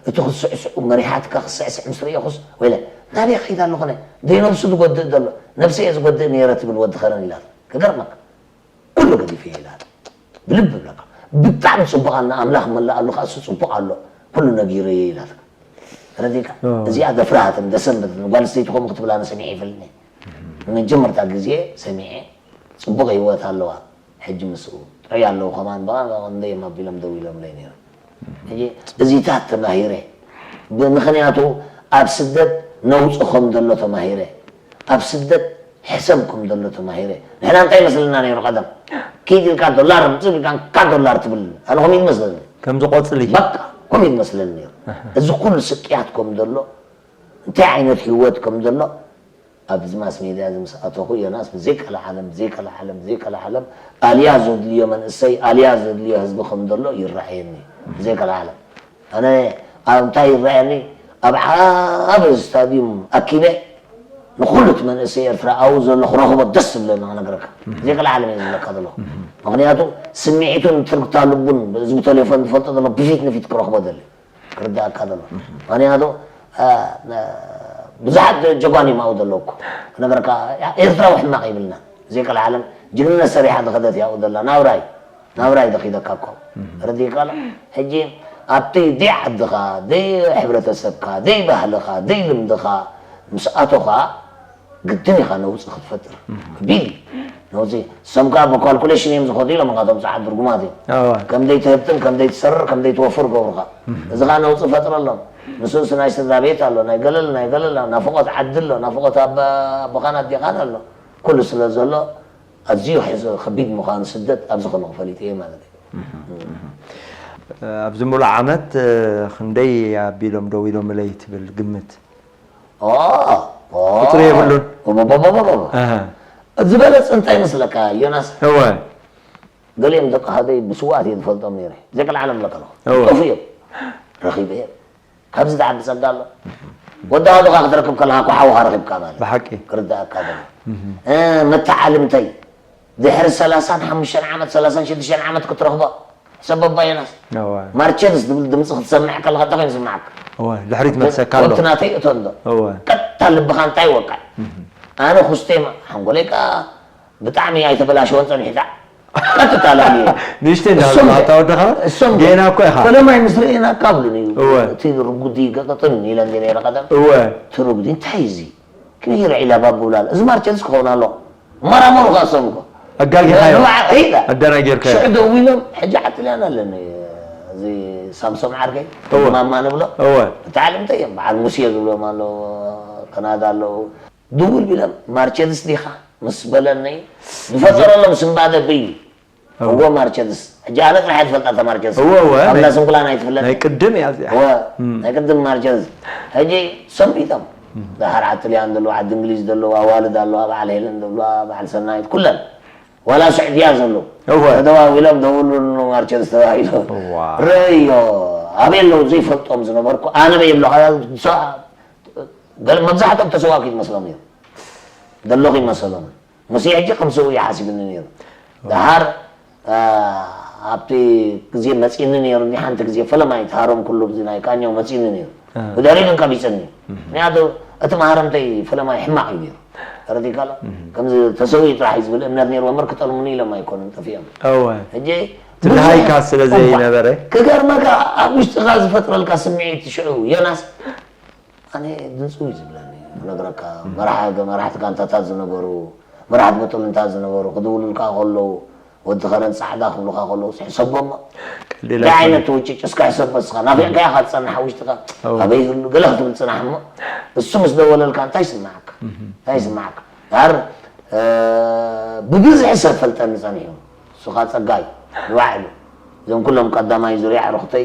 እቲ ክትስዕስዑ መሪሓትካ ክስዕስዕ ምስ ርኤኹስ፣ ወይለ፣ ናበይ ከይዳ ኣለኹ ኣነ? ደይ ነብሱ ዝጎድእ ዘሎ፣ ነብሰይ እየ ዝጎድእ ነይረ ትብል ወዲ ከረን ኢላታ። ክገርመካ። ኩሉ ገዲፈ እየ ኢላታ። ብልቢ እብለካ። ብጣዕሚ ጽቡቕ ኣና ኣምላኽ መላእ ኣሉ ከኣ እሱ ጽቡቕ ኣሎ። ኩሉ ነጊረ እየ ኢላታ። ተረዲእካ? እዎ። እዚኣ ደፍራሃትን ደሰንበትን ጓል ኣንስተይቲ ከምኡ ክትብል ኣነ ሰሚዐ ይፈልጥኒ። ንመጀመርታ ግዜ ሰሚዐ ጽቡቕ ህይወት ኣለዋ። ሕጂ ምስኡ ጥዑይ ኣለዉ ከማን በቓ እንደ እዮም ኣቢሎም ደው ኢሎምለይ ነይሮም። ሕጂ እዚታት ተማሂረ። ብምኽንያቱ ኣብ ስደት ነውጺ ከም ዘሎ ተማሂረ። ኣብ ስደት ሕሰም ከም ዘሎ ተማሂረ። ንሕና እንታይ ይመስለና ነይሩ ቀደም? ኪድ ኢልካ ዶላር ምጽእ ኢልካ እንካ ዶላር ትብል። ኣነ ከምኡ ይመስለኒ። ከምዚ ቆጽሊ። በቃ ከምኡ ይመስለኒ ነይሩ። እዚ ኩሉ ስቅያት ከም ዘሎ፣ እንታይ ዓይነት ህይወት ከም ዘሎ ኣብዚ ማስ ሜድያ እዚ ምስ ኣተኹ ዮናስ ብዘይ ቀልዓለም፣ ብዘይ ቀልዓለም፣ ብዘይ ቀልዓለም ኣልያ ዘድልዮ መንእሰይ፣ ኣልያ ዘድልዮ ህዝቢ ከም ዘሎ ይረኣየኒ። ብዘይ ቀልዓለም። ኣነ ኣብ እንታይ ይረኣየኒ? ኣብ ዓቢ ስታድዩም ኣኪበ ንኹሉ እቲ መንእሰይ ኤርትራ ኣብኡ ዘሎ ክረኽቦ ደስ ዝብለኒ ክነግረካ። ብዘይ ቀልዓለም እየ ዝብለካ ዘለኹ። ምኽንያቱ ስምዒቱን ትርግታ ልቡን ህዝቢ ተሌፎን ዝፈልጦ ዘሎ ብፊት ንፊት ክረኽቦ ደሊ። ክርዳእካ ዘሎ። ምኽንያቱ፣ እ፣ እ፣ ብዙሓት ጀጓን እዮም ኣብኡ ዘለዉ እኮ። ክነግረካ፣ ኤርትራዊ ሕማቕ የብልናን። ዘይቀልዓለም ጅግንነት ሰሪሓ ዝኸደት እያ ኣብኡ ዘላ። ናብራይ፣ ናብራይ ዘኺደካ እኮ። ተረዲእካ ኣሎ? ሕጂ ኣብቲ ደይ ዓድኻ፣ ደይ ሕብረተሰብካ፣ ደይ ባህልኻ፣ ደይ ልምድኻ ምስ ኣቶኻ፣ ግድን ኢኻ ነውጺ ክትፈጥር። ከቢድ እዩ። ነውጺ፣ እሶም ከኣ ብካልኩሌሽን እዮም ዝኸዱ ኢሎም፣ እቶም ጸዓት ድርጉማት እዮም። እወ። ከም ዘይትህብትን፣ ከም ዘይትሰርር፣ ከም ዘይትወፍር ገብሩኻ። እዚ ኸኣ ነውጺ ፈጥረሎም። ምስኡስ ናይ ስድራ ቤት ኣሎ፣ ናይ ገለል፣ ናይ ገለል፣ ናፍቖት ዓዲ ኣሎ፣ ናፍቖት ኣባ-፣ ኣቦኻን ኣዴኻን ኣሎ። ኩሉ ስለ ዘሎ፣ ኣዝዩ ሕዚ ከቢድ ምዃኑ ስደት ኣብዚ ከለኹ ፈሊጠ እየ ማለት እዩ። ኣብዚ ሙሉእ ዓመት ክንደይ ኣቢሎም ደው ኢሎምለይ ትብል ግምት? ኦ፣ ኦ። ቁፅሪ የብሉን። ኦ፣ ኦ፣ ኦ፣ ኦ፣ ኦ። ኣሃ። ዝበለፀ እንታይ መስለካ ዮናስ? እወ። ገሊኦም ደቂ ሃደይ ብስውኣት እየ ዝፈልጦም ነይረ። ዘይቀልዓሎም ኣለካ ኣለኹ። እወ። ጠፉ እዮም። ረኺበ እዮም። ካብዚ ዝዓቢ ጸጋ ኣሎ። ወዲ ሃዱኻ ክትረክብ ከለኻ እኮ ሓውኻ ረኺብካ ማለት እዩ። ብሓቂ። ክርዳእካ ዘሎ። እ፣ መተዓልምተይ ድሕሪ ሰላሳን ሓሙሽተን ዓመት፣ ሰላሳን ሽዱሽተን ዓመት ክትረኽቦ። ሰብ ኣባየናስ። እወ። ማርቸድስ ዝብል ድምፂ ክትሰምዕ ከለኻ እንታይ ኮይኑ ዝስምዓካ? እወ። ድሕሪት መሰካ ኣሎ። ወትናተይ እቶ እንዶ። እወ። ቀጥታ ልብኻ እንታይ ይወቅዕ? ኣነ ኩስቴማ ሓንጎለይ ከኣ ብጣዕሚ ኣይተበላሸወን ጸኒሑ ዳዕ። ቀጥታ ላዕሊ። ንእሽተይ እንዳ እሶም ሃለኻ፣ እታ ወድኻ እሶም ጌና እኮ ኢኻ። ፈለማይ ምስ ርኢና ካብ ኢሉኒ። እወ። እቲ ርጉዲ ገጠጥን ኢለን ገለ ረኸተን። እወ። እቲ ርጉዲ እንታይ እዚ? ከመይ ገይሩ ዒላ ባብ ብላል? እዚ ማርቸድስ ክኸውን ኣለዎ። መራመሩ ከኣ እሶም እኮ። ኣጋጊኻዮ። ንባዕ ዒላ። ኣደናጊርካዮ። ሽዑ ደው ኢሎም ሕጂ ዓጥልያን ኣለኒ። እዚ ሳምሶም ዓርከይ እወ። ማማ ንብሎ። እወ። ብጣዕሚ እንታይ እዮም በዓል ሙሴ ዝብሎም ኣለዎ። ከናዳ ኣለዉ። ድውል ቢሎም ማርቸድስ ዲኻ ምስ በለኒ ዝፈጠረሎም ስንባደ ብይ እወ። እዎ ማርቸድስ። ሕጂ ኣነ ጥራሕ እየ ዝፈልጣ እታ ማርቸድስ። እወ፣ እወ። ኣብ ናይ ላስንኩላን ኣይትፍለጥ። ናይ ቅድም እያ እዚኣ። እወ፣ እም። ናይ ቅድም ማርቸድስ። ሕጂ ሰንቢጦም። ደሓር ዓጥልያን ዘለዉ፣ ዓዲ እንግሊዝ ዘለዉ፣ ኣዋልድ ኣለዋ፣ በዓል ሄለን ዘለዋ፣ በዓል ሰናይት፣ ኩለን። ዋላ ስዑድያ ዘለዉ። እወ። ተደዋዊሎም ደውሉሉ ማርቸድስ ተባሂሎም። እዋ። ረዮ፣ ኣበይ ኣለዉ ዘይፈልጦም ዝነበርኩ፣ ኣነ በይ የብለኻ፣ ሰ-፣ ገለ-፣ መብዛሕትኦም ተሰዋኪ ይመስሎም እዮም። ዘለኹ ይመሰሎም። ሙሴ ሕጂ ከም ሰው ይሓስብኒ ነይሩ። ደሓር፣ አ፣ ኣብቲ ግዜ መጺኒ ነይሩ፣ እንዲ ሓንቲ ግዜ ፈለማይ ተሃሮም ኩሉ ብዚ ናይ ቃኛው መጺኒ ነይሩ። እ። ብድሕሪኡ ግን ቀቢጽኒ። ምክንያቱ እቲ መሃረምተይ ፈለማይ ሕማቕ እዩ ነይሩ። ተረዲእካ ኣሎ? ከምዚ ተሰዊኡ ጥራሕ እዩ ዝብል እምነት ነይሩ፣ እምበር ክጠልሙኒ ኢሎም ኣይኮኑን ጠፊኦም። እወ። ሕጂ ትድሃይካ ስለ እኳ ዘይነበረ። ክገርመካ ኣብ ውሽጥኻ ዝፈጥረልካ ስምዒት ሽዑ ዮናስ ኣነ ድንፅው እዩ ዝብለኒ። ክነግረካ መራሒ መራሕቲ ጋንታታት ዝነበሩ፣ መራሕቲ በጦልንታት ዝነበሩ ክድውሉልካ ከለዉ፣ ወዲ ከረን ፃዕዳ ክብሉካ ከለዉ ሕሰቦሞ። ቀሊል እንታይ ኣይኮነን። ዓይነት ውጭጭ እስካ ሕሰቦ እስካ ናፊቕካ ኢካ ትፀንሕ ውሽጥካ። እወ። ኣበይ ይህሉ ገለ ክትብል ፅናሕ እሞ እሱ ምስ ደወለልካ እንታይ ይስምዓካ? እንታይ ይስምዓካ? ዳር ብብዝሒ ሰብ ፈልጠኒ ጸኒሑ። እሱ ኸኣ ጸጋይ ንባዕሉ። እዞም ኩሎም ቀዳማይ ዙርያ ኣዕሩኽተይ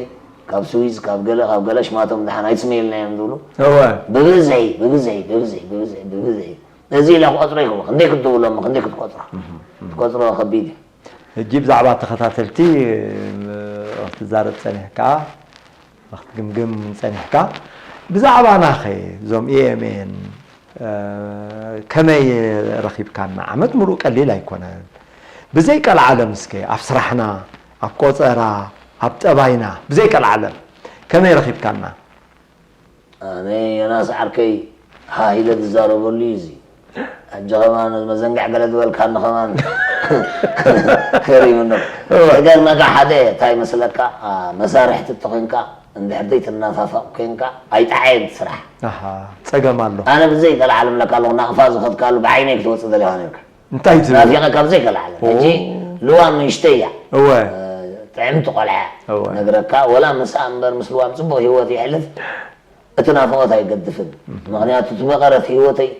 ካብ ስዊዝ ካብ ገለ ካብ ገለ ሽማቶም ደሓን ኣይትስመየልና እዮም ዝብሉ። እወ። ብብዝሒ ብብዝሒ ብብዝሒ ብብዝሒ ብብዝሒ እዚ ኢለ ክቆጽሮ ይኽእል። ክንደይ ክትድውሎ እሞ ክንደይ ክትቆጽሮ? ክትቆጽሮ ከቢድ እዩ። ሕጂ ብዛዕባ ተኸታተልቲ ክትዛረብ ጸኒሕካ ክትግምግም ጸኒሕካ። ብዛዕባናኸ እዞም ኢኤምኤን ከመይ ረኺብካና? ዓመት ሙሉእ ቀሊል ኣይኮነን። ብዘይ ቀልዓለም እስከ ኣብ ስራሕና፣ ኣብ ቆጸራ፣ ኣብ ጠባይና ብዘይ ቀልዓለም ከመይ ረኺብካና? ኣነ ዮናስ ዓርከይ ሃሂለ ዝዛረበሉ እዩ እዚ። ሕጂ ከማን መዘንግዕ ገለ ዝበልካኒ ከማን ገሪሙኒ። ገርመካ ሓደ እንታይ መስለካ መሳርሕቲ እንተኮንካ እንድሕር ዘይትናፋፈቕ ኮንካ ኣይጠዓየን ስራሕ። ኣሃ፣ ጸገም ኣሎ። ኣነ ብዘይ ቀልዓለም ለካ ኣለኹ ናቕፋ ዝኸድካሉ ብዓይነይ ክትወፅእ ደሊኻ ነርካ። እንታይ ትብል? ናፊቐ ካብ ዘይከልዓለ ሕጂ ልዋም ንእሽተይ እያ። እወ። ጥዕምቲ ቆልዓ እወ። ነግረካ ወላ ምሳ እምበር ምስ ልዋም ፅቡቕ ህይወት የሕልፍ። እቲ ናፍቖት ኣይገድፍን። ምኽንያቱ እቲ መቐረት ህይወተይ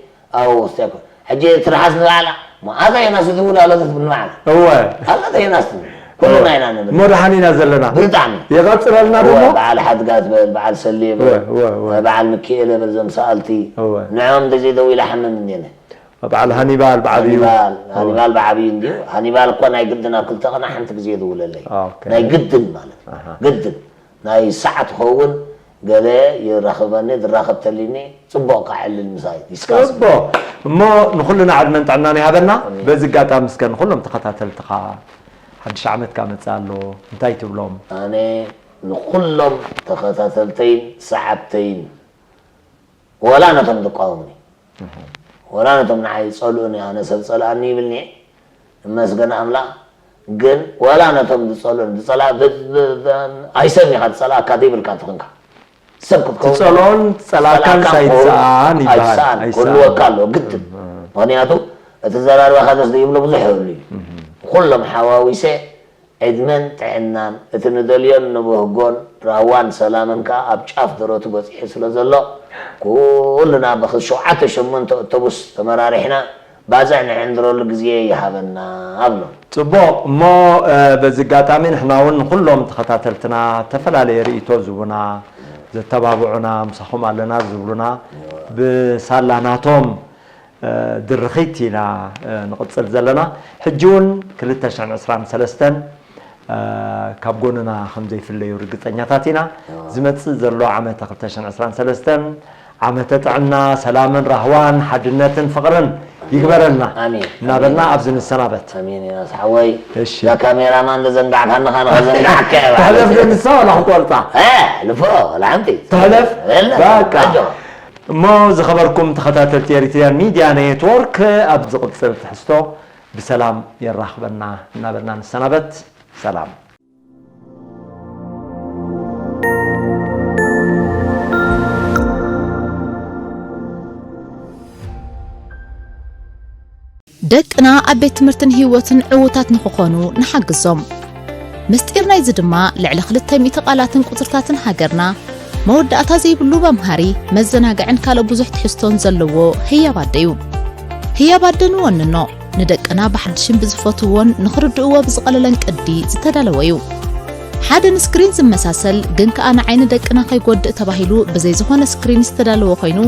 ኣብኡ ወስደኩ። ሕጂ ትርሓስ ንባዕላ ማኣዛ የናስ ትብል ኣሎት ትብል ንባዕላ እወ። ኣሎት የናስ ትብል ኩልና ኢና ንብል። እሞ ደሓን ኢና ዘለና። ብጣዕሚ የቐፅለልና እወ፣ ደሞ። በዓል ሓድጋ ትበል በዓል ሰሌ በል እወ፣ እወ። በዓል ሚካኤለ በል ዘም ሰኣልቲ እወ። ንዕኦም እንተዘይደዊላ ሓምም እንዴነ በዓል ሃኒባል ብዓብዩ። ሃኒባል ሃኒባል ብዓብዩ እንድዩ። ሃኒባል እኳ ናይ ግድን ኣብ ክልተ ቀና ሓንቲ ግዜ ይድውለለይ ኦኬ። ናይ ግድን ማለት እዩ። ኣሃ። ግድን ናይ ሰዓት ክኸውን ገለ ይራኸበኒ ዝራኸብ ተሊኒ ጽቡቕ ከዕልል ምሳይ ይስካስ ጽቡቕ። እሞ ንኹልና ዕድመን ጥዕናን ይሃበና። በዚ ኣጋጣሚ እስከ ንኹሎም ተኸታተልትኻ ሓድሽ ዓመት ካ መጽእ ኣሎ እንታይ ትብሎም? ኣነ ንኹሎም ተኸታተልተይን ሰዓብተይን ወላ ነቶም ዝቃወሙኒ ወላ ነቶም ንዓይ ዝጸልኡኒ ኣነ ሰብ ጸልኣኒ ይብልኒ እመስገን ኣምላኽ ግን ወላ ነቶም ዝጸልኡኒ ዝጸላ ኣይሰብ ኢኻ ዝጸልኣካ ዘይብልካ ትኾንካ ሰብ ክትከውን ትጸልኦን ትጸልኣካን ትጸልኣካ ኣይትሰኣን ይበሃል። ኣይትሰኣን ኣይሰኣን። ክህልወካ ኣለዎ ግድን ምኽንያቱ እቲ ዘራርባኻ ደስ ዘይብሎ ብዙሕ ይህሉ እዩ ኩሎም ሓዋዊሰ ዕድመን ጥዕናን እቲ ንደልዮን ንብህጎን ራህዋን ሰላምን ከኣ ኣብ ጫፍ ደረቱ በጺሑ ስለ ዘሎ ኩልና ብሸውዓተ ሸሞንተ ኣውቶቡስ ተመራሪሕና ባጽዕ ንዕንድረሉ ግዜ ይሃበና ኣብሎም። ጽቡቕ እሞ፣ እ፣ በዚ ኣጋጣሚ ንሕና እውን ንኹሎም ተኸታተልትና፣ ዝተፈላለየ ርእይቶ ዝህቡና፣ ዘተባብዑና፣ ምሳኹም ኣለና ዝብሉና፣ ብሳላ ናቶም፣ እ፣ ድርኺት ኢና፣ እ፣ ንቕጽል ዘለና። ሕጂ እውን ክልተ ሽሕን ዕስራን ሰለስተን፣ እ፣ ካብ ጎንና ከም ዘይፍለዩ ርግጸኛታት ኢና። ዝመጽእ ዘሎ ዓመተ ክልተ ሽሕን ዕስራን ሰለስተን ዓመተ ጥዕና፣ ሰላምን ራህዋን፣ ሓድነትን ፍቕርን ይግበረልና ኣሜን። እናበልና ኣብዚ ንሰናበት። ኣሜን። ዮናስ ሓወይ፣ እሺ። እዛ ካሜራማን ዘዘንጋዕካኒ ኸኣ ንኸዘንጋዓካ እየ ትሕለፍ ባዕለይ። ዶ ንሳ ዋላ ክንቆርጻ? እ፣ ልፎ፣ ላዕንቲ። ትሕለፍ? የለ፣ በቃ። ኣጆ። እሞ ዝኸበርኩም ተኸታተልቲ ኤሪትሪያን ሚድያ ኔትወርክ፣ ኣብ ዝቕጽል ትሕዝቶ ብሰላም የራኽበና እናበልና ንሰናበት። ሰላም። ደቅና ኣብ ቤት ትምህርትን ህይወትን ዕዉታት ንኽኾኑ ንሓግዞም። ምስጢር ናይዚ ድማ ልዕሊ ክልተ ሚእቲ ቃላትን ቁጽርታትን ሃገርና፣ መወዳእታ ዘይብሉ መምሃሪ፣ መዘናግዕን ካልእ ብዙሕ ትሕዝቶን ዘለዎ ህያብ ኣደ እዩ። ህያብ ኣደ ንወንኖ፣ ንደቅና ብሓድሽን ብዝፈትውዎን ንኽርድእዎ ብዝቐለለን ቅዲ ዝተዳለወ እዩ። ሓደ ንስክሪን ዝመሳሰል ግን ከኣ ንዓይኒ ደቅና ከይጎድእ ተባሂሉ ብዘይ ዝኾነ ስክሪን ዝተዳለወ ኮይኑ፣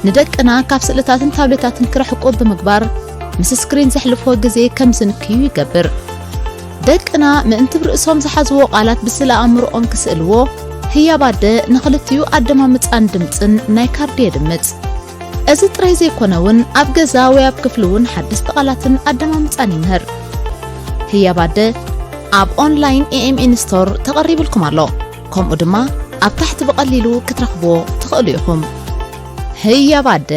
ንደቅና ካብ ስእልታትን ታብሌታትን ክርሕቁ ብምግባር፣ ምስ ስክሪን ዘሕልፍዎ ግዜ ከም ዝንክዩ ይገብር። ደቅና ምእንቲ ብርእሶም ዝሓዝዎ ቃላት ብስእለ ኣእምሮኦም ክስእልዎ፣ ህያብ ኣደ ንኽልቲኡ ኣደማምጻን ድምጽን ናይ ካርዲ የድምጽ። እዚ ጥራይ ዘይኮነ እውን ኣብ ገዛ ወይ ኣብ ክፍሊ እውን ሓደስቲ ቃላትን ኣደማምጻን ይምህር። ህያብ ኣደ ኣብ ኦንላይን ኤኤምኤን ስቶር ተቐሪብልኩም ኣሎ። ከምኡ ድማ ኣብ ታሕቲ ብቐሊሉ ክትረኽብዎ ትኽእሉ ኢኹም። ህያብ ኣደ።